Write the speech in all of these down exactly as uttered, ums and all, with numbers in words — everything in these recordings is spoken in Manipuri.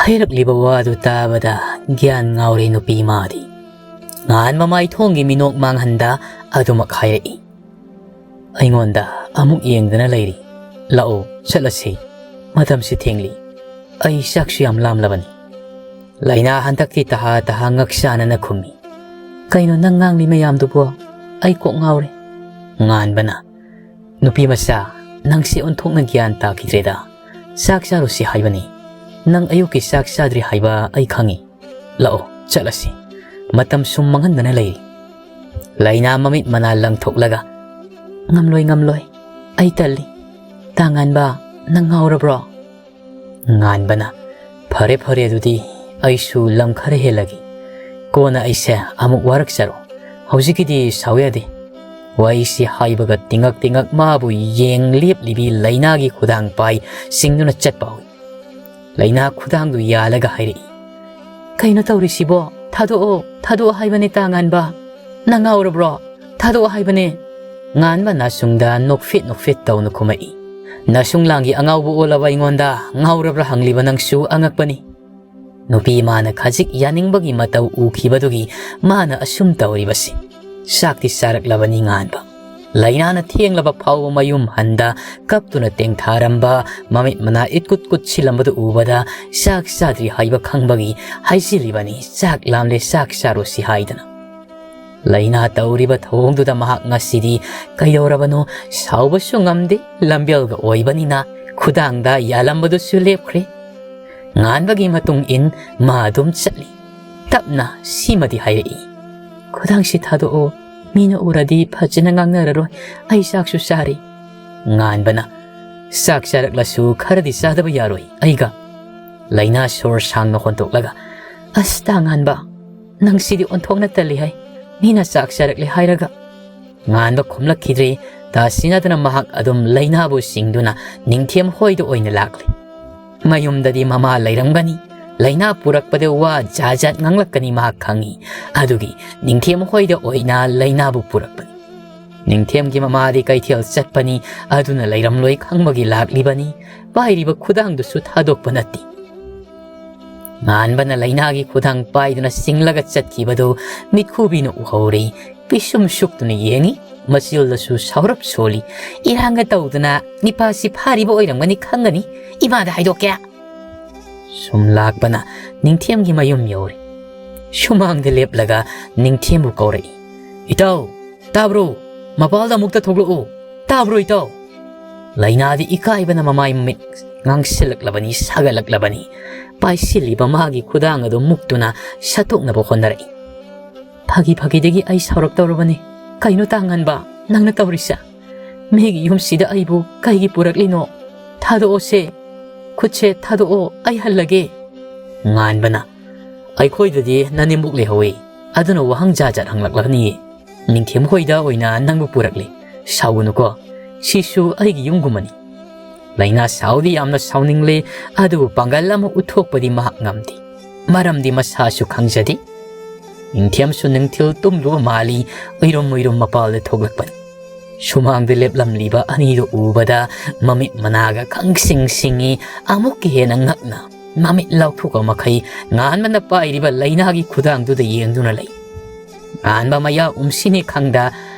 ꯍꯥꯏꯔꯛꯂꯤꯕ ꯋꯥꯗꯨ ꯇꯥꯕꯗ ꯒ꯭ꯌꯥꯟ ꯉꯥꯎꯔꯦ ꯅꯨꯄꯤ ꯃꯥꯗꯤ꯫ ꯉꯥꯟꯕ ꯃꯥꯏꯊꯣꯡꯒꯤ ꯃꯤꯅꯣꯛ ꯃꯥꯡꯍꯟꯗ ꯑꯗꯨꯃꯛ ꯍꯥꯏꯔꯛꯏ꯫ ꯑꯩꯉꯣꯟꯗ ꯑꯃꯨꯛ ꯌꯦꯡꯗꯅ ꯂꯩꯔꯤ꯫ ꯂꯥꯛꯑꯣ, ꯆꯠꯂꯁꯤ꯫ ꯃꯇꯝꯁꯤ ꯊꯦꯡꯂꯤ꯫ ꯑꯩ ꯆꯥꯛꯁꯨ ꯌꯥꯝ ꯂꯥꯝꯂꯕꯅꯤ꯫ ꯂꯩꯅꯥ ꯍꯟꯗꯛꯇꯤ ꯇꯍꯥ ꯇꯍꯥ ꯉꯛ ꯁꯥꯅꯅ ꯈꯨꯝꯃꯤ꯫ ꯀꯩꯅꯣ ꯅꯪ ꯉꯥꯡꯂꯤ ꯃꯌꯥꯝꯗꯨꯕꯣ? ꯑꯩ ꯀꯣꯛ ꯉꯥꯎꯔꯦ꯫ ꯉꯥꯟꯕꯅ, ꯅꯨꯄꯤ ꯃꯆꯥ, ꯅꯪꯁꯦ ꯑꯣꯟꯊꯣꯛꯅ ꯒ꯭ꯌꯥꯟ ꯇꯥꯈꯤꯗ꯭ꯔꯦꯗ꯫ ꯆꯥꯛ ꯆꯥꯔꯨꯁꯤ ꯍꯥꯏꯕꯅꯤ꯫ ꯅꯪ ꯑꯌꯨꯛꯀꯤ ꯆꯥꯛ ꯆꯥꯗ꯭ꯔꯤ ꯍꯥꯏꯕ ꯑꯩ ꯈꯪꯉꯤ꯫ ꯂꯥꯛꯑꯣ, ꯆꯠꯂꯁꯤ꯫ ꯃꯇꯝ ꯁꯨꯝ ꯃꯥꯡꯍꯟꯗꯅ ꯂꯩꯔꯤ꯫ ꯂꯩꯅꯥ ꯃꯃꯤꯠ ꯃꯅꯥ ꯂꯪꯊꯣꯛꯂꯒ, ꯉꯝꯂꯣꯏ, ꯉꯝꯂꯣꯏ꯫ ꯑꯩ ꯇꯜꯂꯤ꯫ ꯇꯥꯉꯥꯟꯕ, ꯅꯪ ꯉꯥꯎꯔꯕ꯭ꯔꯣ? ꯉꯥꯟꯕꯅ, ꯐꯔꯦ, ꯐꯔꯦ, ꯑꯗꯨꯗꯤ ꯑꯩꯁꯨ ꯂꯝ ꯈꯔ ꯍꯦꯜꯂꯒꯦ꯫ ꯀꯣꯟꯅ ꯑꯩꯁꯦ ꯑꯃꯨꯛ ꯋꯥꯔꯛꯆꯔꯣ꯫ ꯍꯧꯖꯤꯛꯀꯤꯗꯤ ꯁꯥꯎ ꯌꯥꯗꯦ꯫ ꯋꯥꯔꯤꯁꯤ ꯍꯥꯏꯕꯒ ꯇꯤꯉꯛ ꯇꯤꯉꯛ ꯃꯥꯕꯨ ꯌꯦꯡ ꯂꯦꯞꯂꯤꯕꯤ ꯂꯩꯅꯥꯒꯤ ꯈꯨꯗꯥꯡ ꯄꯥꯏ ꯁꯤꯡꯗꯨꯅ ꯆꯠꯄ ꯍꯧꯏ꯫ ꯂꯩꯅꯥ ꯈꯨꯗꯥꯡꯗꯨ ꯌꯥꯜꯂꯒ ꯍꯥꯏꯔꯛꯏ, ꯀꯩꯅꯣ ꯇꯧꯔꯤꯁꯤꯕꯣ? ꯊꯥꯗꯣꯛꯑꯣ, ꯊꯥꯗꯣꯛꯑꯣ ꯍꯥꯏꯕꯅꯦ ꯇꯥꯉꯥꯟꯕ꯫ ꯅꯪ ꯉꯥꯎꯔꯕ꯭ꯔꯣ? ꯊꯥꯗꯣꯛꯑꯣ ꯍꯥꯏꯕꯅꯦ꯫ ꯉꯥꯟꯕ ꯅꯥꯁꯨꯡꯗ ꯅꯣꯛꯐꯦꯠ ꯅꯣꯛꯐꯦꯠ ꯇꯧꯅ ꯈꯨꯝꯃꯛꯏ꯫ ꯅꯥꯁꯨꯡ ꯂꯥꯡꯒꯤ ꯑꯉꯥꯎꯕ ꯑꯣꯜꯂꯕ ꯑꯩꯉꯣꯟꯗ ꯉꯥꯎꯔꯕ꯭ꯔꯥ ꯍꯪꯂꯤꯕ ꯅꯪꯁꯨ ꯑꯉꯛꯄꯅꯤ꯫ ꯅꯨꯄꯤ ꯃꯥꯅ ꯈꯖꯤꯛ ꯌꯥꯅꯤꯡꯕꯒꯤ ꯃꯇꯧ ꯎꯈꯤꯕꯗꯨꯒꯤ ꯃꯥꯅ ꯑꯁꯨꯝ ꯇꯧꯔꯤꯕꯁꯤ꯫ ꯆꯥꯛꯇꯤ ꯆꯥꯔꯛꯂꯕꯅꯤ ꯉꯥꯟꯕ꯫ ꯂꯩꯅꯥꯅ ꯊꯦꯡꯂꯕ ꯐꯥꯎꯕ ꯃꯌꯨꯝ ꯍꯟꯗ ꯀꯞꯇꯨꯅ ꯇꯦꯡꯊꯥꯔꯝꯕ ꯃꯃꯤꯠ ꯃꯅꯥ ꯏꯠꯀꯨꯠ ꯀꯨꯠꯁꯤꯜꯂꯝꯕꯗꯨ ꯎꯕꯗ ꯆꯥꯛ ꯆꯥꯗ꯭ꯔꯤ ꯍꯥꯏꯕ ꯈꯪꯕꯒꯤ ꯍꯥꯏꯖꯤꯜꯂꯤꯕꯅꯤ, ꯆꯥꯛ ꯂꯥꯝꯂꯦ, ꯆꯥꯛ ꯆꯥꯔꯨꯁꯤ ꯍꯥꯏꯗꯅ꯫ ꯂꯩꯅꯥ ꯇꯧꯔꯤꯕ ꯊꯧꯑꯣꯡꯗꯨꯗ ꯃꯍꯥꯛ ꯉꯁꯤꯗꯤ ꯀꯩꯗꯧꯔꯕꯅꯣ ꯁꯥꯎꯕꯁꯨ ꯉꯝꯗꯦ, ꯂꯝꯕꯦꯜꯒ ꯑꯣꯏꯕꯅꯤꯅ ꯈꯨꯗꯥꯡꯗ ꯌꯥꯜꯂꯝꯕꯗꯨꯁꯨ ꯂꯦꯞꯈ꯭ꯔꯦ꯫ ꯉꯥꯟꯕꯒꯤ ꯃꯇꯨꯡ ꯏꯟ ꯃꯥ ꯑꯗꯨꯝ ꯆꯠꯂꯤ꯫ ꯇꯞꯅ ꯁꯤꯃꯗꯤ ꯍꯥꯏꯔꯛꯏ, ꯈꯨꯗꯥꯡꯁꯤ ꯊꯥꯗꯣꯛꯑꯣ, ꯃꯤꯅ ꯎꯔꯗꯤ ꯐꯖꯅ ꯉꯥꯡꯅꯔꯔꯣꯏ, ꯑꯩ ꯆꯥꯛꯁꯨ ꯆꯥꯔꯤ꯫ ꯉꯥꯟꯕꯅ, ꯆꯥꯛ ꯆꯥꯔꯛꯂꯁꯨ ꯈꯔꯗꯤ ꯆꯥꯗꯕ ꯌꯥꯔꯣꯏ ꯑꯩꯒ꯫ ꯂꯩꯅꯥ ꯁꯣꯔ ꯁꯥꯡꯅ ꯍꯣꯟꯗꯣꯛꯂꯒ, ꯑꯁ ꯇꯥꯉꯥꯟꯕ, ꯅꯪꯁꯤꯗꯤ ꯑꯣꯟꯊꯣꯛꯅ ꯇꯜꯂꯤ ꯍꯥꯏ, ꯃꯤꯅ ꯆꯥꯛ ꯆꯥꯔꯛꯂꯦ ꯍꯥꯏꯔꯒ꯫ ꯉꯥꯟꯕ ꯈꯨꯝꯂꯛꯈꯤꯗ꯭ꯔꯦ꯫ ꯇꯥꯁꯤꯟꯅꯗꯅ ꯃꯍꯥꯛ ꯑꯗꯨꯝ ꯂꯩꯅꯥꯕꯨ ꯆꯤꯡꯗꯨꯅ ꯅꯤꯡꯊꯦꯝ ꯍꯣꯏꯗ ꯑꯣꯏꯅ ꯂꯥꯛꯂꯦ꯫ ꯃꯌꯨꯝꯗꯗꯤ ꯃꯃꯥ ꯂꯩꯔꯝꯒꯅꯤ꯫ ꯂꯩꯅꯥ ꯄꯨꯔꯛꯄꯗ ꯋꯥ ꯖꯥꯠ ꯖꯥꯠ ꯉꯥꯡꯂꯛꯀꯅꯤ ꯃꯍꯥꯛ ꯈꯪꯏ꯫ ꯑꯗꯨꯒꯤ ꯅꯤꯡꯊꯦꯝ ꯍꯣꯏꯗ ꯑꯣꯏꯅ ꯂꯩꯅꯥꯕꯨ ꯄꯨꯔꯛꯄꯅꯤ꯫ ꯅꯤꯡꯊꯦꯝꯒꯤ ꯃꯃꯥꯗꯤ ꯀꯩꯊꯦꯜ ꯆꯠꯄꯅꯤ, ꯑꯗꯨꯅ ꯂꯩꯔꯝꯂꯣꯏ ꯈꯪꯕꯒꯤ ꯂꯥꯛꯂꯤꯕꯅꯤ꯫ ꯄꯥꯏꯔꯤꯕ ꯈꯨꯗꯥꯡꯗꯨꯁꯨ ꯊꯥꯗꯣꯛꯄ ꯅꯠꯇꯦ꯫ ꯉꯥꯟꯕꯅ ꯂꯩꯅꯥꯒꯤ ꯈꯨꯗꯥꯡ ꯄꯥꯏꯗꯨꯅ ꯆꯤꯡꯂꯒ ꯆꯠꯈꯤꯕꯗꯨ ꯃꯤꯠꯈꯨꯕꯤꯅ ꯎꯍꯧꯔꯦ꯫ ꯄꯤꯁꯨꯝ ꯁꯨꯛꯇꯨꯅ ꯌꯦꯡꯏ꯫ ꯃꯆꯤꯜꯗꯁꯨ ꯁꯥꯎꯔꯞ ꯁꯣꯜꯂꯤ꯫ "ꯏꯔꯥꯡꯒ ꯇꯧꯗꯅ ꯅꯤꯄꯥꯁꯤ ꯐꯥꯔꯤꯕ ꯑꯣꯏꯔꯝꯒꯅꯤ, ꯈꯪꯒꯅꯤ꯫ ꯏꯃꯥꯗ ꯍꯥꯏꯗꯣꯛꯀꯦ꯫" ꯁꯨꯝ ꯂꯥꯛꯄꯅ ꯅꯤꯡꯊꯦꯝꯒꯤ ꯃꯌꯨꯝ ꯌꯧꯔꯦ꯫ ꯁꯨꯃꯥꯡꯗ ꯂꯦꯞꯂꯒ ꯅꯤꯡꯊꯦꯝꯕꯨ ꯀꯧꯔꯛꯏ꯫ "ꯏꯇꯥꯎ, ꯇꯥꯕ꯭ꯔꯣ? ꯃꯄꯥꯜꯗ ꯑꯃꯨꯛꯇ ꯊꯣꯛꯂꯛꯎ꯫ ꯇꯥꯕ꯭ꯔꯣ, ꯏꯇꯥꯎ?" ꯂꯩꯅꯥꯗꯤ ꯏꯀꯥꯏꯕꯅ ꯃꯃꯥꯏ ꯃꯃꯤꯠ ꯉꯥꯡꯁꯤꯜꯂꯛꯂꯕꯅꯤ, ꯁꯥꯒꯠꯂꯛꯂꯕꯅꯤ꯫ ꯄꯥꯏꯁꯤꯜꯂꯤꯕ ꯃꯥꯒꯤ ꯈꯨꯗꯥꯡ ꯑꯗꯨ ꯃꯨꯛꯇꯨꯅ ꯁꯠꯇꯣꯛꯅꯕ ꯍꯣꯠꯅꯔꯛꯏ꯫ "ꯐꯥꯒꯤ ꯐꯥꯒꯤꯗꯒꯤ ꯑꯩ ꯁꯥꯎꯔꯛꯇꯧꯔꯕꯅꯤ꯫ ꯀꯩꯅꯣ ꯇꯥ ꯉꯥꯟꯕ, ꯅꯪꯅ ꯇꯧꯔꯤꯁꯦ? ꯃꯤꯒꯤ ꯌꯨꯝꯁꯤꯗ ꯑꯩꯕꯨ ꯀꯩꯒꯤ ꯄꯨꯔꯛꯂꯤꯅꯣ? ꯊꯥꯗꯣꯛꯑꯣꯁꯦ꯫ ꯈꯨꯠꯁꯦ ꯊꯥꯗꯣꯛꯑꯣ, ꯑꯩ ꯍꯜꯂꯒꯦ꯫" ꯉꯥꯟꯕꯅ, "ꯑꯩꯈꯣꯏꯗꯗꯤ ꯅꯅꯦꯝꯕꯣꯛ ꯂꯩꯍꯧꯋꯤ, ꯑꯗꯨꯅ ꯋꯥꯍꯪ ꯖꯥꯠ ꯖꯥꯠ ꯍꯪꯂꯛꯂꯒꯅꯤ꯫ ꯅꯤꯡꯊꯦꯝ ꯍꯣꯏꯗ ꯑꯣꯏꯅ ꯅꯪꯕꯨ ꯄꯨꯔꯛꯂꯤ꯫ ꯁꯥꯎꯒꯅꯨꯀꯣ, ꯁꯤꯁꯨ ꯑꯩꯒꯤ ꯌꯨꯝꯒꯨꯝꯕꯅꯤ꯫" ꯂꯩꯅꯥ ꯁꯥꯎꯗꯤ ꯌꯥꯝꯅ ꯁꯥꯎꯅꯤꯡꯂꯦ, ꯑꯗꯨꯕꯨ ꯄꯥꯡꯒꯜ ꯑꯃ ꯎꯠꯊꯣꯛꯄꯗꯤ ꯃꯍꯥꯛ ꯉꯝꯗꯦ꯫ ꯃꯔꯝꯗꯤ ꯃꯁꯥꯁꯨ ꯈꯪꯖꯗꯦ꯫ ꯅꯤꯡꯊꯦꯝꯁꯨ ꯅꯨꯡꯊꯤꯜ ꯇꯨꯝꯂꯨꯕ ꯃꯥꯜꯂꯤ, ꯎꯏꯔꯨꯝ ꯎꯏꯔꯨꯝ ꯃꯄꯥꯜꯗ ꯊꯣꯛꯂꯛꯄꯅꯤ꯫ ꯁꯨꯃꯥꯡꯗ ꯂꯦꯞꯂꯝꯂꯤꯕ ꯑꯅꯤꯗꯨ ꯎꯕꯗ ꯃꯃꯤꯠ ꯃꯅꯥꯒ ꯈꯪꯁꯤꯡ ꯁꯤꯡꯏ꯫ ꯑꯃꯨꯛꯀ ꯍꯦꯟꯅ ꯉꯛꯅ ꯃꯃꯤꯠ ꯂꯥꯎꯊꯣꯛꯄ ꯃꯈꯩ ꯉꯥꯟꯕꯅ ꯄꯥꯏꯔꯤꯕ ꯂꯩꯅꯥꯒꯤ ꯈꯨꯗꯥꯡꯗꯨꯗ ꯌꯦꯡꯗꯨꯅ ꯂꯩ꯫ ꯉꯥꯟꯕ ꯃꯌꯥ ꯎꯝꯁꯤꯅꯤ ꯈꯪꯗ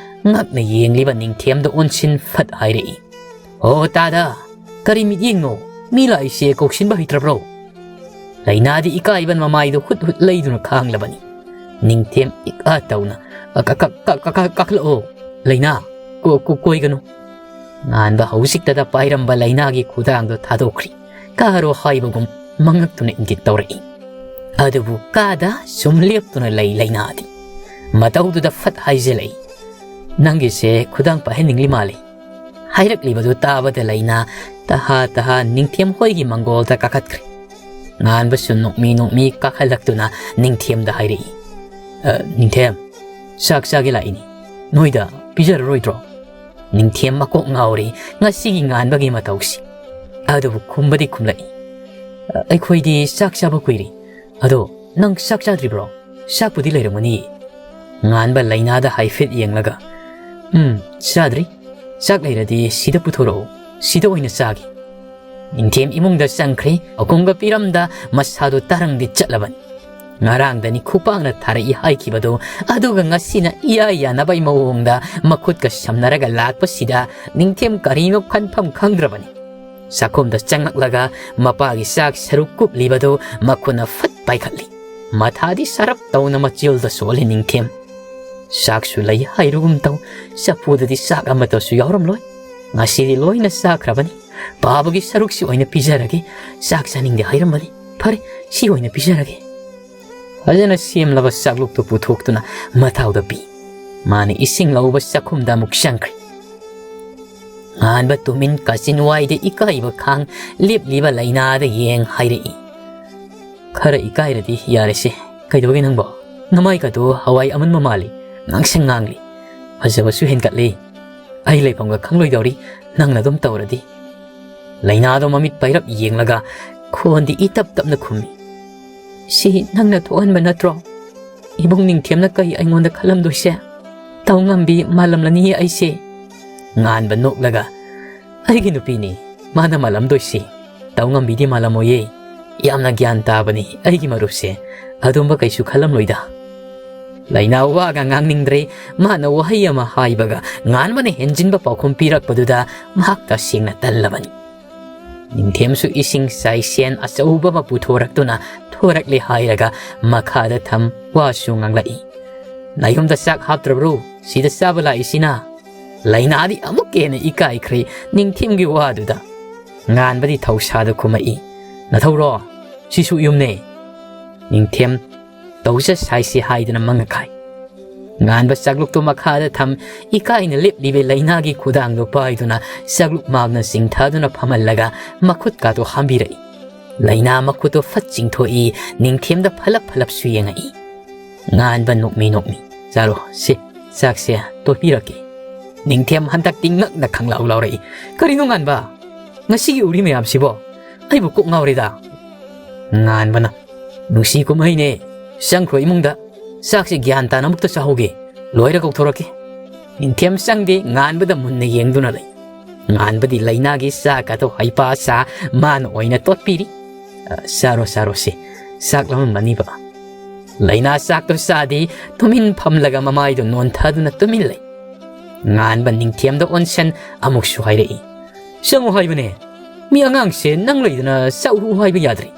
ꯉꯛꯅ ꯌꯦꯡꯂꯤꯕ ꯅꯤꯡꯊꯦꯝꯗ ꯑꯣꯟꯁꯤꯟ ꯐꯠ ꯍꯥꯏꯔꯛꯏ, "ꯑꯣ ꯇꯥꯗ, ꯀꯔꯤ ꯃꯤꯠꯌꯦꯡꯅꯣ? ꯃꯤ ꯂꯥꯛꯏꯁꯦ ꯀꯧꯁꯤꯟꯕ ꯍꯩꯇ꯭ꯔꯕ꯭ꯔꯣ?" ꯂꯩꯅꯥꯗꯤ ꯏꯀꯥꯏꯕꯅ ꯃꯃꯥꯏꯗꯨ ꯍꯨꯠ ꯍꯨꯠ ꯂꯩꯗꯨꯅ ꯈꯥꯡꯂꯕꯅꯤ꯫ ꯅꯤꯡꯊꯦꯝ ꯏꯀꯥ ꯇꯧꯅ, "ꯀꯥ-, ꯀꯥ-, ꯀꯥ-, ꯀꯥ-, ꯀꯥ-, ꯀꯥꯈꯠꯂꯛꯑꯣ, ꯂꯩꯅꯥ, ꯀꯣ-, ꯀꯣ-, ꯀꯣꯏꯒꯅꯨ꯫" ꯉꯥꯟꯕ ꯍꯧꯖꯤꯛꯇꯗ ꯄꯥꯏꯔꯝꯕ ꯂꯩꯅꯥꯒꯤ ꯈꯨꯗꯥꯡꯗꯨ ꯊꯥꯗꯣꯛꯈ꯭ꯔꯤ꯫ "ꯀꯥꯔꯣ" ꯍꯥꯏꯕꯒꯨꯝ ꯃꯉꯛꯇꯨꯅ ꯏꯪꯒꯤꯠ ꯇꯧꯔꯛꯏ꯫ ꯑꯗꯨꯕꯨ ꯀꯥꯗ ꯁꯨꯝ ꯂꯦꯞꯇꯨꯅ ꯂꯩ ꯂꯩꯅꯥꯗꯤ꯫ ꯃꯇꯧꯗꯨꯗ ꯐꯠ ꯍꯥꯏꯖꯤꯜꯂꯛꯏ, "ꯅꯪꯒꯤꯁꯦ ꯈꯨꯗꯥꯡ ꯄꯥꯏꯍꯟꯅꯤꯡꯂꯤ ꯃꯥꯜꯂꯤ꯫" ꯍꯥꯏꯔꯛꯂꯤꯕꯗꯨ ꯇꯥꯕꯗ ꯂꯩꯅꯥ ꯇꯍꯥ ꯇꯍꯥ ꯅꯤꯡꯊꯦꯝ ꯍꯣꯏꯒꯤ ꯃꯪꯒꯣꯜꯗ ꯀꯥꯈꯠꯈ꯭ꯔꯦ꯫ ꯉꯥꯟꯕꯁꯨ ꯅꯣꯛꯃꯤ ꯅꯣꯛꯃꯤ ꯀꯥꯈꯠꯂꯛꯇꯨꯅ ꯅꯤꯡꯊꯦꯝꯗ ꯍꯥꯏꯔꯛꯏ, "ꯑ, ꯅꯤꯡꯊꯦꯝ, ꯆꯥꯛ ꯆꯥꯒꯦ ꯂꯥꯛꯏꯅꯤ꯫ ꯅꯣꯏꯗ ꯄꯤꯖꯔꯔꯣꯏꯗ꯭ꯔꯣ?" ꯅꯤꯡꯊꯦꯝ ꯃꯀꯣꯛ ꯉꯥꯎꯔꯦ ꯉꯁꯤꯒꯤ ꯉꯥꯟꯕꯒꯤ ꯃꯇꯧꯁꯤ꯫ ꯑꯗꯨꯕꯨ ꯈꯨꯝꯕꯗꯤ ꯈꯨꯝꯂꯛꯏ, "ꯑ, ꯑꯩꯈꯣꯏꯗꯤ ꯆꯥꯛ ꯆꯥꯕ ꯀꯨꯏꯔꯦ꯫ ꯑꯗꯣ ꯅꯪ ꯆꯥꯛ ꯆꯥꯗ꯭ꯔꯤꯕ꯭ꯔꯣ? ꯆꯥꯛꯄꯨꯗꯤ ꯂꯩꯔꯝꯒꯅꯤ꯫" ꯉꯥꯟꯕ ꯂꯩꯅꯥꯗ ꯍꯥꯏꯐꯦꯠ ꯌꯦꯡꯂꯒ, "ꯎꯝ, ꯆꯥꯗ꯭ꯔꯤ꯫ ꯆꯥꯛ ꯂꯩꯔꯗꯤ ꯁꯤꯗ ꯄꯨꯊꯣꯔꯛꯎ, ꯁꯤꯗ ꯑꯣꯏꯅ ꯆꯥꯒꯦ꯫" ꯅꯤꯡꯊꯦꯝ ꯏꯃꯨꯡꯗ ꯆꯪꯈ꯭ꯔꯦ꯫ ꯄꯥꯎꯈꯨꯝꯒ ꯄꯤꯔꯝꯗ ꯃꯁꯥꯗꯨ ꯇꯔꯪꯗꯤ ꯆꯠꯂꯕꯅꯤ꯫ ꯉꯔꯥꯡꯗꯅꯤ ꯈꯨꯄꯥꯛꯅ ꯊꯥꯔꯛꯏ ꯍꯥꯏꯈꯤꯕꯗꯨ, ꯑꯗꯨꯒ ꯉꯁꯤꯅ ꯏꯌꯥ ꯌꯥꯅꯕꯩ ꯃꯑꯣꯡꯗ ꯃꯈꯨꯠꯀ ꯁꯝꯅꯔꯒ ꯂꯥꯛꯄꯁꯤꯗ ꯅꯤꯡꯊꯦꯝ ꯀꯔꯤꯅꯣ ꯈꯟꯐꯝ ꯈꯪꯗ꯭ꯔꯕꯅꯤ꯫ ꯆꯥꯛꯈꯨꯝꯗ ꯆꯪꯂꯛꯂꯒ ꯃꯄꯥꯒꯤ ꯆꯥꯛ ꯁꯔꯨꯛ ꯀꯨꯞꯂꯤꯕꯗꯨ ꯃꯈꯨꯠꯅ ꯐꯠ ꯄꯥꯏꯈꯠꯂꯤ꯫ ꯃꯊꯥꯗꯤ ꯁꯔꯞ ꯇꯧꯅ ꯃꯆꯤꯜꯗ ꯁꯣꯜꯂꯤ ꯅꯤꯡꯊꯦꯝ꯫ ꯆꯥꯛꯁꯨ ꯂꯩ ꯍꯥꯏꯔꯨꯒꯨꯝ ꯇꯧ, ꯆꯐꯨꯗꯗꯤ ꯆꯥꯛ ꯑꯃꯠꯇꯁꯨ ꯌꯥꯎꯔꯝꯂꯣꯏ꯫ ꯉꯁꯤꯗꯤ ꯂꯣꯏꯅ ꯆꯥꯈ꯭ꯔꯕꯅꯤ꯫ ꯄꯥꯕꯒꯤ ꯁꯔꯨꯛꯁꯤ ꯑꯣꯏꯅ ꯄꯤꯖꯔꯒꯦ꯫ ꯆꯥꯛ ꯆꯥꯅꯤꯡꯗꯦ ꯍꯥꯏꯔꯝꯕꯅꯤ꯫ ꯐꯔꯦ, ꯁꯤ ꯑꯣꯏꯅ ꯄꯤꯖꯔꯒꯦ꯫ ꯐꯖꯅ ꯁꯦꯝꯂꯕ ꯆꯥꯛꯂꯨꯛꯇꯨ ꯄꯨꯊꯣꯛꯇꯨꯅ ꯃꯊꯥꯎꯗ ꯄꯤ꯫ ꯃꯥꯅ ꯏꯁꯤꯡ ꯂꯧꯕ ꯆꯥꯛꯈꯨꯝꯗ ꯑꯃꯨꯛ ꯆꯪꯈ꯭ꯔꯦ꯫ ꯉꯥꯟꯕ ꯇꯨꯃꯤꯟ ꯀꯥꯆꯤꯟ ꯋꯥꯏꯗ ꯏꯀꯥꯏꯕ ꯈꯥꯡ ꯂꯦꯞꯂꯤꯕ ꯂꯩꯅꯥꯗ ꯌꯦꯡ ꯍꯥꯏꯔꯛꯏ, "ꯈꯔ ꯏꯀꯥꯏꯔꯗꯤ ꯌꯥꯔꯦꯁꯦ꯫ ꯀꯩꯗꯧꯒꯦ ꯅꯪꯕꯣ? ꯅꯃꯥꯏꯒꯗꯣ ꯍꯋꯥꯏ ꯑꯃꯨꯟꯕ ꯃꯥꯜꯂꯤ, ꯉꯥꯡꯁꯪ ꯉꯥꯡꯂꯤ꯫ ꯐꯖꯕꯁꯨ ꯍꯦꯟꯒꯠꯂꯤ꯫ ꯑꯩ ꯂꯩꯐꯝꯒ ꯈꯪꯂꯣꯏꯗꯧꯔꯤ, ꯅꯪꯅ ꯑꯗꯨꯝ ꯇꯧꯔꯗꯤ꯫" ꯂꯩꯅꯥꯗꯣ ꯃꯃꯤꯠ ꯄꯩꯔꯞ ꯌꯦꯡꯂꯒ ꯈꯣꯟꯗꯤ ꯏ ꯇꯞ ꯇꯞꯅ ꯈꯨꯝꯃꯤ, "ꯁꯤ ꯅꯪꯅ ꯊꯣꯛꯍꯟꯕ ꯅꯠꯇ꯭ꯔꯣ? ꯏꯕꯨꯡ ꯅꯤꯡꯊꯦꯝꯅ ꯀꯩ ꯑꯩꯉꯣꯟꯗ ꯈꯜꯂꯝꯗꯣꯏꯁꯦ? ꯇꯧ ꯉꯝꯕꯤ ꯃꯥꯜꯂꯝꯂꯅꯤꯌꯦ ꯑꯩꯁꯦ꯫" ꯉꯥꯟꯕ ꯅꯣꯛꯂꯒ, "ꯑꯩꯒꯤ ꯅꯨꯄꯤꯅꯤ, ꯃꯥꯅ ꯃꯥꯜꯂꯝꯗꯣꯏꯁꯤ꯫ ꯇꯧ ꯉꯝꯕꯤꯗꯤ ꯃꯥꯜꯂꯝꯃꯣꯏꯌꯦ꯫ ꯌꯥꯝꯅ ꯒ꯭ꯌꯥꯟ ꯇꯥꯕꯅꯤ ꯑꯩꯒꯤ ꯃꯔꯨꯞꯁꯦ꯫ ꯑꯗꯨꯝꯕ ꯀꯩꯁꯨ ꯈꯜꯂꯝꯂꯣꯏꯗ꯫" ꯂꯩꯅꯥ ꯋꯥꯒ ꯉꯥꯡꯅꯤꯡꯗ꯭ꯔꯦ꯫ ꯃꯥꯅ ꯋꯥꯍꯩ ꯑꯃ ꯍꯥꯏꯕꯒ ꯉꯥꯟꯕꯅ ꯍꯦꯟꯖꯤꯟꯕ ꯄꯥꯎꯈꯨꯝ ꯄꯤꯔꯛꯄꯗꯨꯗ ꯃꯍꯥꯛ ꯇꯁꯦꯡꯅ ꯇꯜꯂꯕꯅꯤ꯫ ꯅꯤꯡꯊꯦꯝꯁꯨ ꯏꯁꯤꯡ ꯆꯥꯏꯁꯦꯟ ꯑꯆꯧꯕ ꯑꯃ ꯄꯨꯊꯣꯔꯛꯇꯨꯅ ꯊꯣꯔꯛꯂꯦ ꯍꯥꯏꯔꯒ ꯃꯈꯥꯗ ꯊꯝ ꯋꯥꯁꯨ ꯉꯥꯡꯂꯛꯏ, "ꯅꯌꯨꯝꯗ ꯆꯥꯛ ꯍꯥꯞꯇ꯭ꯔꯕ꯭ꯔꯣ? ꯁꯤꯗ ꯆꯥꯕ ꯂꯥꯛꯏꯁꯤꯅ?" ꯂꯩꯅꯥꯗꯤ ꯑꯃꯨꯛꯀ ꯍꯦꯟꯅ ꯏꯀꯥꯏꯈ꯭ꯔꯦ ꯅꯤꯡꯊꯦꯝꯒꯤ ꯋꯥꯗꯨꯗ꯫ ꯉꯥꯟꯕꯗꯤ ꯊꯧꯁꯥꯗ ꯈꯨꯝꯃꯛꯏ, "ꯅꯊꯧꯔꯣ? ꯁꯤꯁꯨ ꯌꯨꯝꯅꯦ꯫" ꯅꯤꯡꯊꯦꯝ ꯇꯧꯖ ꯁꯥꯏꯁꯤ ꯍꯥꯏꯗꯨꯅ ꯃꯉꯛ ꯍꯥꯏ꯫ ꯉꯥꯟꯕ ꯆꯥꯛꯂꯨꯛꯇꯨ ꯃꯈꯥꯗ ꯊꯝ, ꯏꯀꯥꯏꯅ ꯂꯦꯞꯂꯤꯕ ꯂꯩꯅꯥꯒꯤ ꯈꯨꯗꯥꯡꯗꯨ ꯄꯥꯏꯗꯨꯅ ꯆꯥꯛꯂꯨꯛ ꯃꯥꯝꯅ ꯆꯤꯡꯊꯗꯨꯅ ꯐꯝꯍꯜꯂꯒ ꯃꯈꯨꯠꯀꯥꯗꯨ ꯍꯥꯝꯕꯤꯔꯛꯏ꯫ ꯂꯩꯅꯥ ꯃꯈꯨꯠꯇꯨ ꯐꯠ ꯆꯤꯡꯊꯣꯛꯏ, ꯅꯤꯡꯊꯦꯝꯗ ꯐꯂꯞ ꯐꯂꯞꯁꯨ ꯌꯦꯡꯉꯛꯏ꯫ ꯉꯥꯟꯕ ꯅꯣꯛꯃꯤ ꯅꯣꯛꯃꯤ, "ꯆꯥꯔꯣ ꯁꯦ, ꯆꯥꯛꯁꯦ ꯇꯣꯠꯄꯤꯔꯛꯀꯦ꯫" ꯅꯤꯡꯊꯦꯝ ꯍꯟꯗꯛꯇꯤ ꯉꯛꯅ ꯈꯪꯂꯥꯎ ꯂꯥꯎꯔꯛꯏ, "ꯀꯔꯤꯅꯣ ꯉꯥꯟꯕ? ꯉꯁꯤꯒꯤ ꯎꯔꯤ ꯃꯌꯥꯝꯁꯤꯕꯣ? ꯑꯩꯕꯨ ꯀꯣꯛ ꯉꯥꯎꯔꯦꯗ꯫" ꯉꯥꯟꯕꯅ, "ꯅꯨꯡꯁꯤ ꯀꯨꯝꯍꯩꯅꯦ, ꯆꯪꯈ꯭ꯔꯣ ꯏꯃꯨꯡꯗ, ꯆꯥꯛꯁꯦ ꯒ꯭ꯌꯥꯟ ꯇꯥꯅ ꯑꯃꯨꯛꯇ ꯆꯥꯍꯧꯒꯦ, ꯂꯣꯏꯔ ꯀꯧꯊꯣꯔꯛꯀꯦ꯫" ꯅꯤꯡꯊꯦꯝ ꯆꯪꯗꯦ, ꯉꯥꯟꯕꯗ ꯃꯨꯟꯅ ꯌꯦꯡꯗꯨꯅ ꯂꯩ꯫ ꯉꯥꯟꯕꯗꯤ ꯂꯩꯅꯥꯒꯤ ꯆꯥꯛ ꯑꯗꯨ ꯍꯩꯄꯥ ꯁꯥ ꯃꯥꯅ ꯑꯣꯏꯅ ꯇꯣꯠꯄꯤꯔꯤ꯫ "ꯑ, ꯆꯥꯔꯣ, ꯆꯥꯔꯣ ꯁꯦ, ꯆꯥꯛ ꯂꯥꯝꯃꯝꯃꯅꯤꯕ꯫" ꯂꯩꯅꯥ ꯆꯥꯛꯇꯨ ꯆꯥꯗꯤ ꯇꯨꯃꯤꯟ ꯐꯝꯂꯒ ꯃꯃꯥꯏꯗꯨ ꯅꯣꯟꯊꯗꯨꯅ ꯇꯨꯃꯤꯟ ꯂꯩ꯫ ꯉꯥꯟꯕ ꯅꯤꯡꯊꯦꯝꯗ ꯑꯣꯟꯁꯟ ꯑꯃꯨꯛꯁꯨ ꯍꯥꯏꯔꯛꯏ, "ꯆꯪꯉꯨ ꯍꯥꯏꯕꯅꯦ, ꯃꯤ ꯑꯉꯥꯡꯁꯦ ꯅꯪ ꯂꯩꯗꯅ ꯆꯥꯛꯎ ꯍꯥꯏꯕ ꯌꯥꯗ꯭ꯔꯤ,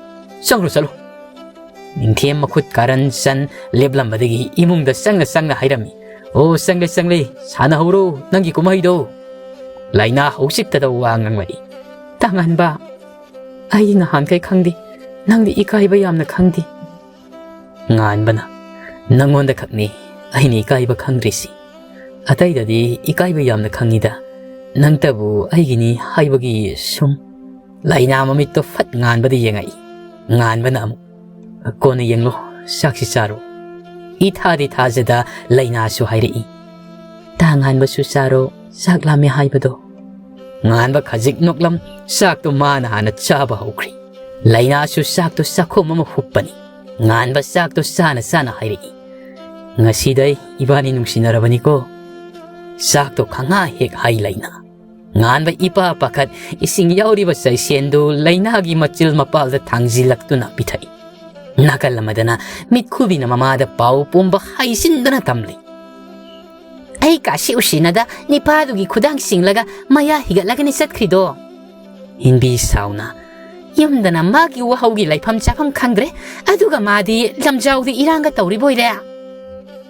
ꯆꯪꯈ꯭ꯔꯣ ꯆꯠꯂꯣ꯫" ꯅꯤꯡꯊꯦꯝ ꯃꯈꯨꯠ ꯀꯥꯔꯟ ꯆꯟ ꯂꯦꯞꯂꯝꯕꯗꯒꯤ ꯏꯃꯨꯡꯗ ꯆꯪꯅ ꯆꯪꯅ ꯍꯥꯏꯔꯝꯃꯤ, "ꯑꯣ, ꯆꯪꯂꯦ ꯆꯪꯂꯦ, ꯁꯥꯟꯅꯍꯧꯔꯣ ꯅꯪꯒꯤ ꯀꯨꯝꯍꯩꯗꯣ꯫" ꯂꯩꯅꯥ ꯍꯧꯖꯤꯛꯇꯗ ꯋꯥ ꯉꯥꯡꯂꯛꯏ, "ꯇꯥꯉꯥꯟꯕ, ꯑꯩ ꯅꯍꯥꯟꯈꯩ ꯈꯪꯗꯦ, ꯅꯪꯗꯤ ꯏꯀꯥꯏꯕ ꯌꯥꯝꯅ ꯈꯪꯗꯦ꯫" ꯉꯥꯟꯕꯅ, "ꯅꯪꯉꯣꯟꯗ ꯈꯛꯅꯤ ꯑꯩꯅ ꯏꯀꯥꯏꯕ ꯈꯪꯗ꯭ꯔꯤꯁꯤ, ꯑꯇꯩꯗꯗꯤ ꯏꯀꯥꯏꯕ ꯌꯥꯝꯅ ꯈꯪꯉꯤꯗ, ꯅꯪꯇꯕꯨ ꯑꯩꯒꯤꯅꯤ ꯍꯥꯏꯕꯒꯤ ꯁꯨꯝ꯫" ꯂꯩꯅꯥ ꯃꯃꯤꯠꯇꯣ ꯐꯠ ꯉꯥꯟꯕꯗ ꯌꯦꯡꯉꯛꯏ꯫ ꯉꯥꯟꯕꯅ ꯑꯃꯨꯛ, "ꯀꯣꯟꯅ ꯌꯦꯡꯂꯣ, ꯆꯥꯛꯁꯤ ꯆꯥꯔꯣ꯫" ꯏꯊꯥꯗꯤ ꯊꯥꯖꯗ ꯂꯩꯅꯥꯁꯨ ꯍꯥꯏꯔꯛꯏ, "ꯇꯥꯉꯥꯟꯕꯁꯨ ꯆꯥꯔꯣ, ꯆꯥꯛ ꯂꯥꯝꯃꯦ ꯍꯥꯏꯕꯗꯣ꯫" ꯉꯥꯟꯕ ꯈꯖꯤꯛ ꯅꯣꯛꯂꯝ, ꯆꯥꯛꯇꯣ ꯃꯥꯅ ꯍꯥꯟꯅ ꯆꯥꯕ ꯍꯧꯈ꯭ꯔꯤ꯫ ꯂꯩꯅꯥꯁꯨ ꯆꯥꯛꯇꯣ ꯆꯥꯛꯈꯣꯝ ꯑꯃ ꯍꯨꯞꯄꯅꯤ꯫ ꯉꯥꯟꯕ ꯆꯥꯛꯇꯣ ꯆꯥꯅ ꯆꯥꯅ ꯍꯥꯏꯔꯛꯏ, "ꯉꯁꯤꯗꯩ ꯏꯕꯥꯅꯤ ꯅꯨꯡꯁꯤꯅꯔꯕꯅꯤꯀꯣ꯫" ꯆꯥꯛꯇꯣ ꯈꯪꯍꯥ ꯍꯦꯛ ꯍꯥꯏ ꯂꯩꯅꯥ꯫ ꯉꯥꯟꯕ ꯏꯄꯥ ꯄꯥꯈꯠ, ꯏꯁꯤꯡ ꯌꯥꯎꯔꯤꯕ ꯆꯩꯁꯦꯟꯗꯨ ꯂꯩꯅꯥꯒꯤ ꯃꯆꯤꯜ ꯃꯄꯥꯜꯗ ꯊꯥꯡꯖꯤꯜꯂꯛꯇꯨꯅ ꯄꯤꯊꯛꯏ꯫ ꯅꯥꯀꯜ ꯑꯃꯗꯅ ꯃꯤꯠꯈꯨꯕꯤꯅ ꯃꯃꯥꯗ ꯄꯥꯎ ꯄꯨꯝꯕ ꯍꯥꯏꯖꯤꯟꯗꯨꯅ ꯇꯝꯂꯤ꯫ "ꯑꯩ ꯀꯥꯁꯤ ꯎꯁꯤꯅꯗ ꯅꯤꯄꯥꯗꯨꯒꯤ ꯈꯨꯗꯥꯡ ꯆꯤꯡꯂꯒ ꯃꯌꯥ ꯍꯤꯒꯠꯂꯒꯅꯤ ꯆꯠꯈ꯭ꯔꯤꯗꯣ꯫" ꯍꯤꯟꯕꯤ ꯁꯥꯎꯅ, "ꯌꯨꯝꯗꯅ ꯃꯥꯒꯤ ꯋꯥꯍꯧꯒꯤ ꯂꯩꯐꯝ ꯆꯥꯐꯝ ꯈꯪꯗ꯭ꯔꯦ, ꯑꯗꯨꯒ ꯃꯥꯗꯤ ꯂꯝꯖꯥꯎꯗ ꯏꯔꯥꯡꯒ ꯇꯧꯔꯤꯕꯣꯏꯔꯦ꯫"